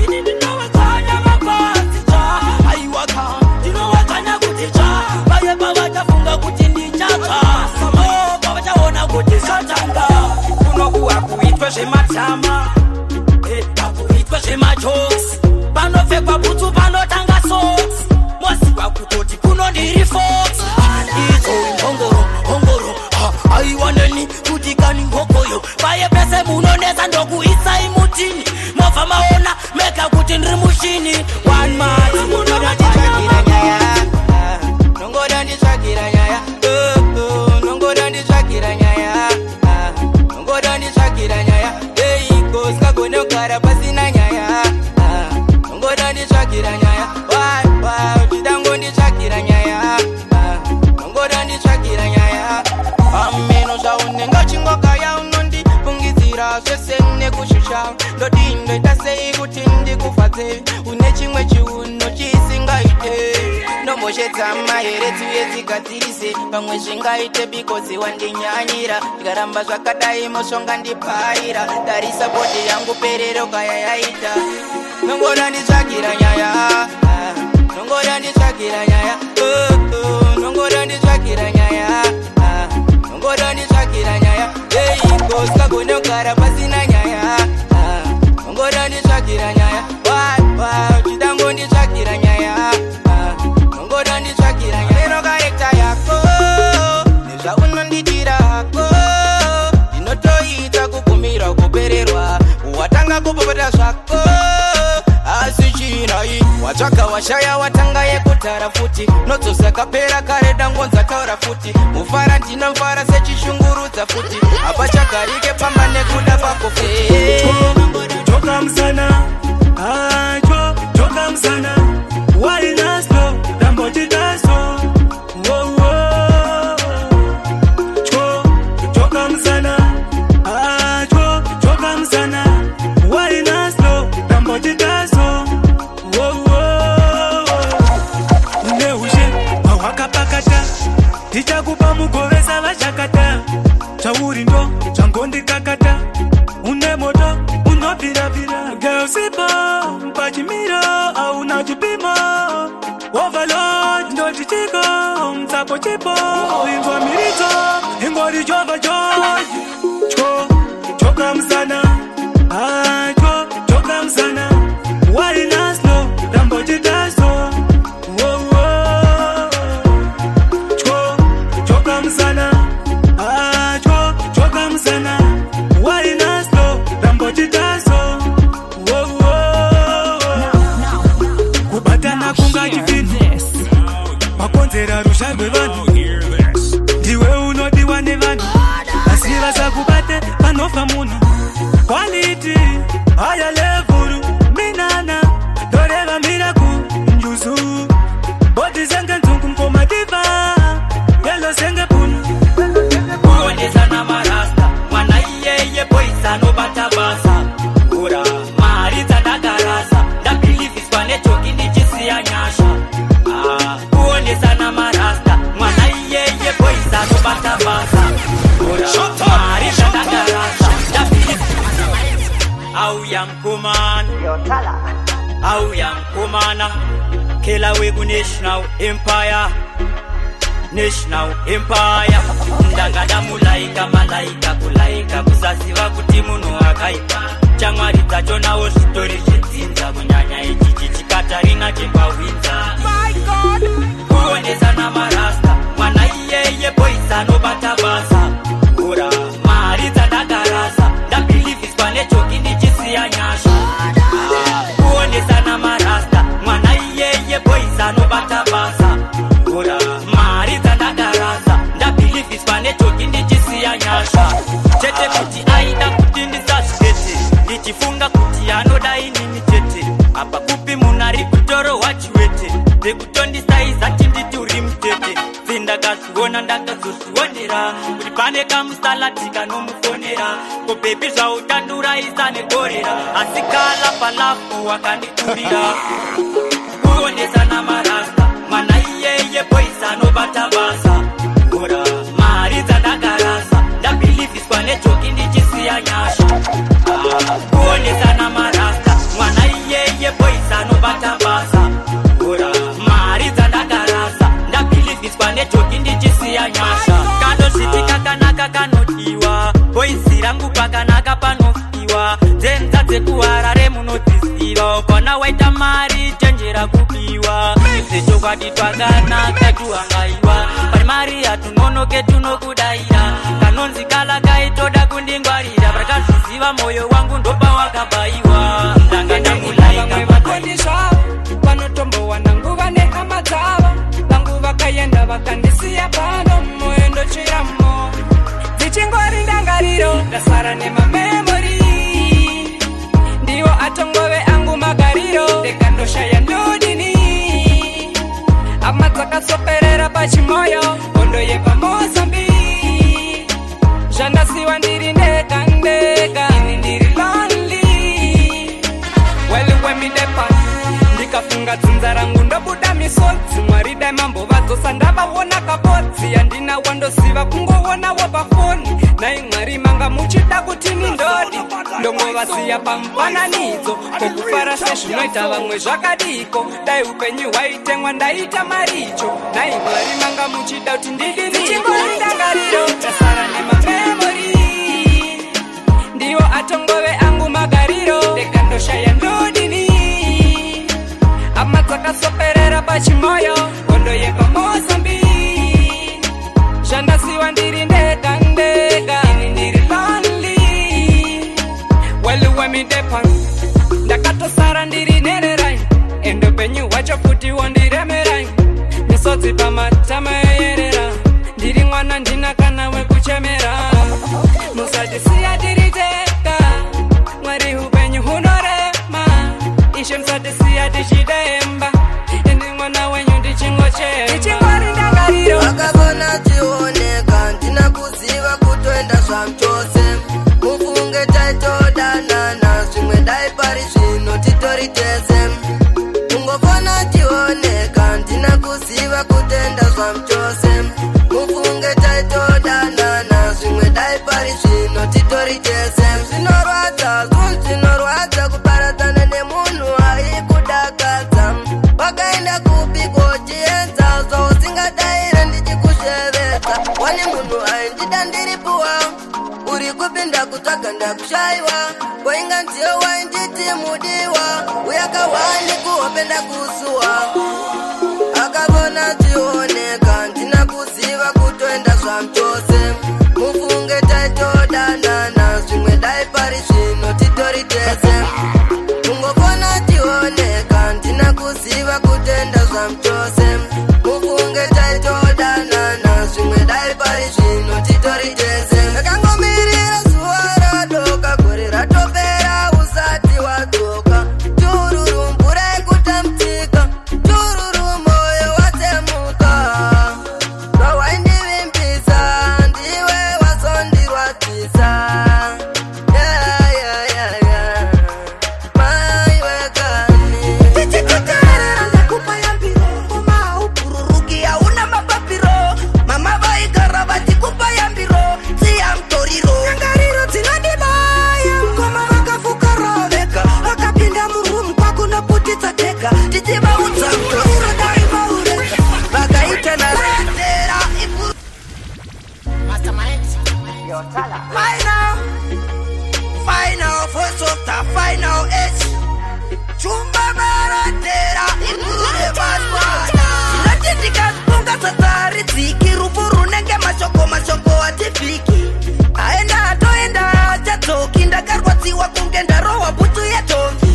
ini ndinovatsvanya mapatsi tsva aiwaka ndinovatsvanya kuti tsva vaye pavachafunga kuti ndichatsva o pavachaona kuti zvatanga kunokuwa kuitwe zvematama akuitwe zvemajokes panopfekwa bhutsu panotanga socks moziva kutoti kuno ndiri fox idzo hongoro hongoro aiwa neni kuti kani hokoyo paye pese munonetsa ndokuisai mutini mobva maona mega kuti ndiri mushini one mat Nditsvakira nyaya, nongoda nditsvakira nyaya, oh, oh, nongoda nditsvakira nyaya, ah, nongoda nditsvakira nyaya, eiko sikagone kugara pasina nyaya, ah, nongoda nditsvakira nyaya, wai wai uchidango nditsvakira nyaya, ah, nongoda nditsvakira nyaya. Pameno zvaunenge uchingogaya unondifungidzira zvese nekushusha ndodii ndoita sei kuti ndikufadze une chimwe chiuno chisingaite ndomboshedzama here dziuye dzigadzirise pamwe zvingaite because wandinyanyira ndikaramba zvakadai mosonga ndipaira tarisa body yangu perero kaya yaita nongoda nditsvakira nyaya ah, nongoda nditsvakira nyaya oh, oh, nongoda nditsvakira nyaya ah, nongoda nditsvakira nyaya eiko sikagone kugara pasina nyaya ah, nongoda nditsvakira nyaya wai wai uchidango nditsvakira nyaya ah, nongoda nditsvakira nyaya lero character yako nezvaunonditira. Watsvaga washaya, watanga yekutara futi. Nodzosa kapera kare, dangonza taura futi. Mufara ndinofara sechishungurudza futi. Hapachagarike pamba nekuda kwako futi. Choka musana, acho choka musana. Waina slow, rambochita so. Wo wo. Cho choka musana, acho choka musana. Waina slow, rambochita so. Wo wo. Une ushe hwakapakata, tichakupa mugovesa vachakata. Chauri ndo changondikakata, une moto unobvirabvira. Girl sipo pachimiro auna chipimo. Overload ndoti chiko mutsapo chipo. Inzwa miridzo ingori jova joji. Cho choka musana, acho choka musana. Waina slow rambochita so. Wo wo. Cho choka musana, acho choka musana. Waina slow rambochita so. Wo wo. Kubatana kunga chipindu makonzera rusha rwevanhu. Ndiwe unodiwa nevanhu asi vasakubate panofa munhu. Quality higher level minana toreva miraku njuzu. Body zenge nzungu mkoma diva yellow senge punu. Kuonesa marasta mwana iyeye boys anobata basa. Ura mari dzandakarasa ndabhilivhiswa nejoki ndichisiya nyasha. Ah, kuonesana marasta mwana iyeye boys anobata basa. Ura mari dzandakarasa ndabhilivhiswa. Auya mkomana, auya mkomana, kela weku National Empire. National Empire. Ndangada mulaika malaika kulaika kusaziva kuti munhu akaipa. Chamwari dzacho nawo zvitori zvedzinza kunyanya ichichi chikatarina chepahwinza. Kuonesana marasta mwana iyeye boys anobata basa. Ura mari dzandakarasa ndabhilivhiswa nejoki ndichisiya nyasha. Ah, kuonesana marasta mwana iyeye boys anobata basa. Ura mari dzandakarasa ndabhilivhiswa nejoki ndichisiya nyasha. Chete kuti aida kuti ndisazvitete ndichifunga kuti anoda inini chete. Apa kupi munhu ari kutorohwa chiwete ndekutondisaiza chinditi uri mutete. Dzindakazviona ndakazozvionera kuti pane kamusalati kanomufonera. Ko bhebhi zvautanduraisa negorera asi kala palafu wakandikurira. Kuonesana marasta mwana iyeye boys anobata basa. Ura mari dzandakarasa ndabhilivhiswa nejoki ndichisiya nyasha. Ah, kuonesana marasta mwana iyeye boys anobata basa. Ura mari dzandakarasa ndabhilivhiswa nejoki ndichisiya nyasha. Kanozviti kakanaka kanodiwa boys rangu pakanaka panofiwa. Dzenza dzekuharare munodziziva ukona waita mari chenjera kubiwa. Zvechokwadi twakanaka tuhangaiwa pari mari hatunonoke tunokudaira. Kanonzi kala kaitoda kundingwarira parakazviziva moyo wangu ndopawakabaiwa. Ndanga ndamulaika vamwe vakoni zvavo vanotombowana nguva nehama dzavo. Vangu vakaenda vakandisiya pano moyo ndochiramo. Dzichingori ndangariro ndasara nemamemori. Ndiwo atongove angu magariro ndega ndoshaya ndodini. Hama dzakasoperera pachimoyo hondo yepamozambi. Zvandasiwa ndiri ndega ndega ini ndiri lonely. Well wemidepa ndikafunga dzinza rangu ndobuda misodzi. Mwari dai mambovadzosa ndavaona kabodzi. Handina wandoziva kungowonawo pafoni. Nai Mwari manga muchida kuti ndodi ndongovasiya pamufananidzo. Kokufara sezvinoita vamwe zvakadiko. Dai upenyu hwaitengwa ndaita maricho. Nai Mwari manga muchida kuti ndidini. Dzichingori ndangariro ndasara nemamemori. Ndiwo atongove angu magariro ndega ndoshaya ndodini. Hama dzakasoperera pachimoyo hondo yepamozambi. Zvandasiwa ndiri ndega ndega ini ndiri lonely. Well wemidepa ndakatosara ndiri nererai. Ende upenyu hwacho ndichidemba, ini mwana wenyu ndichingochema, ndichingori ndangariro. Akavona chioneka, ndina kuziva kutoenda zvamuchose. Mufunge taitodanana, zvimwe dai pari zvino titori tese. Kungofona chioneka, ndina kuziva kutenda zvamuchose. Mufunge taitodanana, zvimwe dai pari zvino titori tese. Zvinorwadza, zvinhu zvinorwadza kuparadzana nemunhu aikudakadza. Wakaenda kupi kochiedza, zvausingadaire ndichikushevedza. Wani munhu aindida ndiripuwa, uri kupinda kutsvaga ndakushaiwa. Wainga ndiyo wainditi mudiwa, uyakawani kuhope ndakusuwa. Akavona chioneka, ndina kuziva kutoenda zvamuchose. Mufunge taitodanana, zvimwe dai pari zvino titori tese. Kungofona chioneka, ndina kuziva kutenda zvamuchose. Mufunge taitodanana, zvimwe dai pari zvino titori tese. Ndakangomirira zuva radoka, gore ratopera usati wadzoka. Tururu mvura yekutambudzika, tururu moyo watsemuka. Zvawaindivimbisa ndiwe wazondirwadzisa. Yeah, yeah, yeah, yeah. Mai wekani. Tichikuteerera ndakupa yambiro, ngoma haubhururuki hauna mapapiro. Mama vaigara vachikupa yambiro, siya mutoriro. Ndangariro dzinondibaya, ngoma vakafuka roveka, vakapinda murumu kwakunoputitsa tega. Tichivaudza mutoriro dai vaurega, vakaita naratera iburu. Final, final voice of the final H. Chumba maratera iburu remangwana. Tinoti tikafunga sasaridziki, rufu runenge mashoko, mashoko hativhiki. Aenda atoenda achadzoki, ndakarwadziwa kunge ndarohwa bhutsu yedhongi.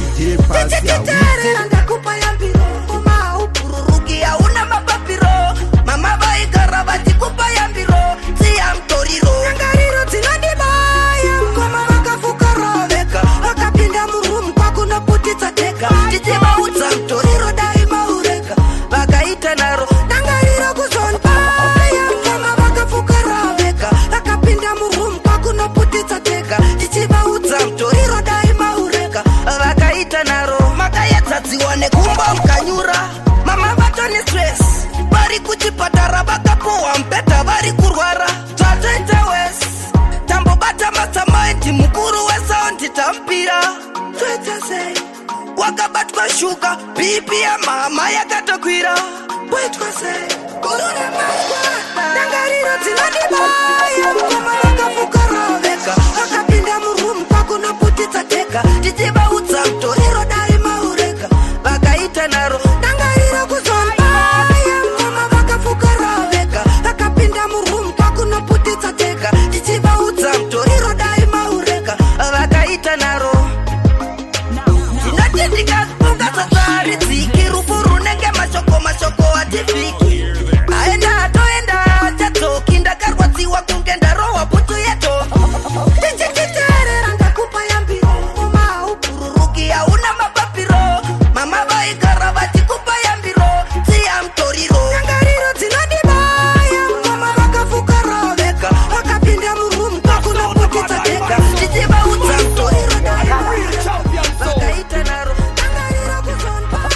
Tichikuteerera ndakupa yambiro, ngoma haubhururuki hauna mapapiro. Mama vaigara vachikupa yambiro, siya mutoriro. Ndangariro dzinondibaya, ngoma vakafuka roveka, vakapinda murumu kwakunoputitsa tega. Tichivaudza mutoriro dai maurega, vakaita naro. Ndangariro kuzondibaya, ngoma vakafuka roveka, vakapinda murumu kwakunoputitsa tega. Tichivaudza mutoriro dai maurega, vakaita naro. Makayedzadziwa nekumba mukanyura, mama vatone stress, vari kuchipatara vakapuhwa mubhedha vari kurwara. Zvatoita wesi, tambobata masamaindi, mukuru wesaundi tamupira. Toita sei? Wakabatwa shuga, BP yamama yakatokwira. Poitwa sei? Guru remangwana. Ndangariro dzinondibaya, ngoma vakafuka roveka, vakapinda murumu kwakunoputitsa tega. Tichivaudza mutoriro dai maurega, vakaita naro. Ndangariro kuzondibaya, ngoma vakafuka roveka, vakapinda murumu kwakunoputitsa tega. Tichivaudza mutoriro dai maurega, vakaita naro. Tinoti tikafunga sasaridziki, rufu runenge mashoko, mashoko hativhiki. Aenda atoenda achadzoki, ndakarwadziwa kunge ndarohwa bhutsu yedhongi. Tichikuteerera ndakupa yambiro, ngoma haubhururuki hauna mapapiro. Mama vaigara vachikupa yambiro, siya mutoriro. Ndangariro dzinondibaya, ngoma vakafuka roveka, vakapinda murumu kwakunoputitsa tega. Tichivaudza mutoriro dai maurega, vakaita naro. Ndangariro kuzondibaya.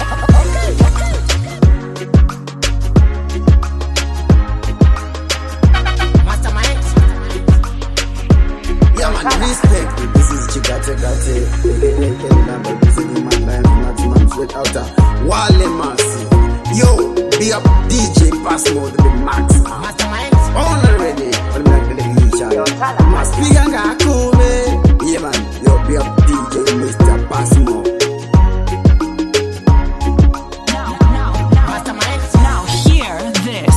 Yeah, man, respect. This is Chigate Gate, aka Number, representing my life, maximum straight out of Wale Massive. Yo, be up DJ Passmo, the maximum. On already, on the television. Must be ganga kume. Yeah, man, yo, be up DJ Mr. Passmo. Now hear this. Now hear this.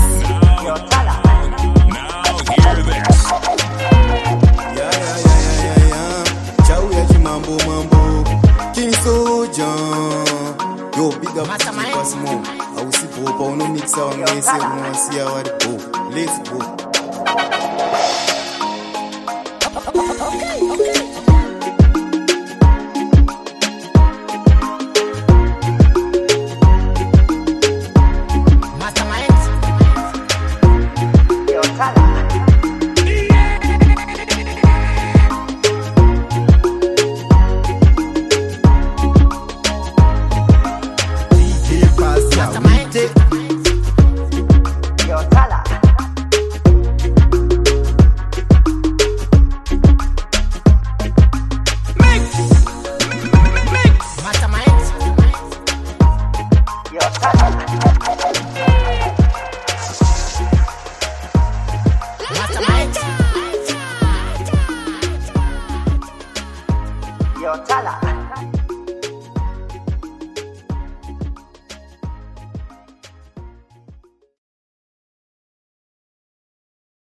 Chauya chimambo mambo King Soja. Yo, big up DJ Passmo. Ausipo paunomixa vamwe vese unovasiya vari go. Let's go. Okay. Gate. Yo, Tala. Yo, Tala. Yo, Tala.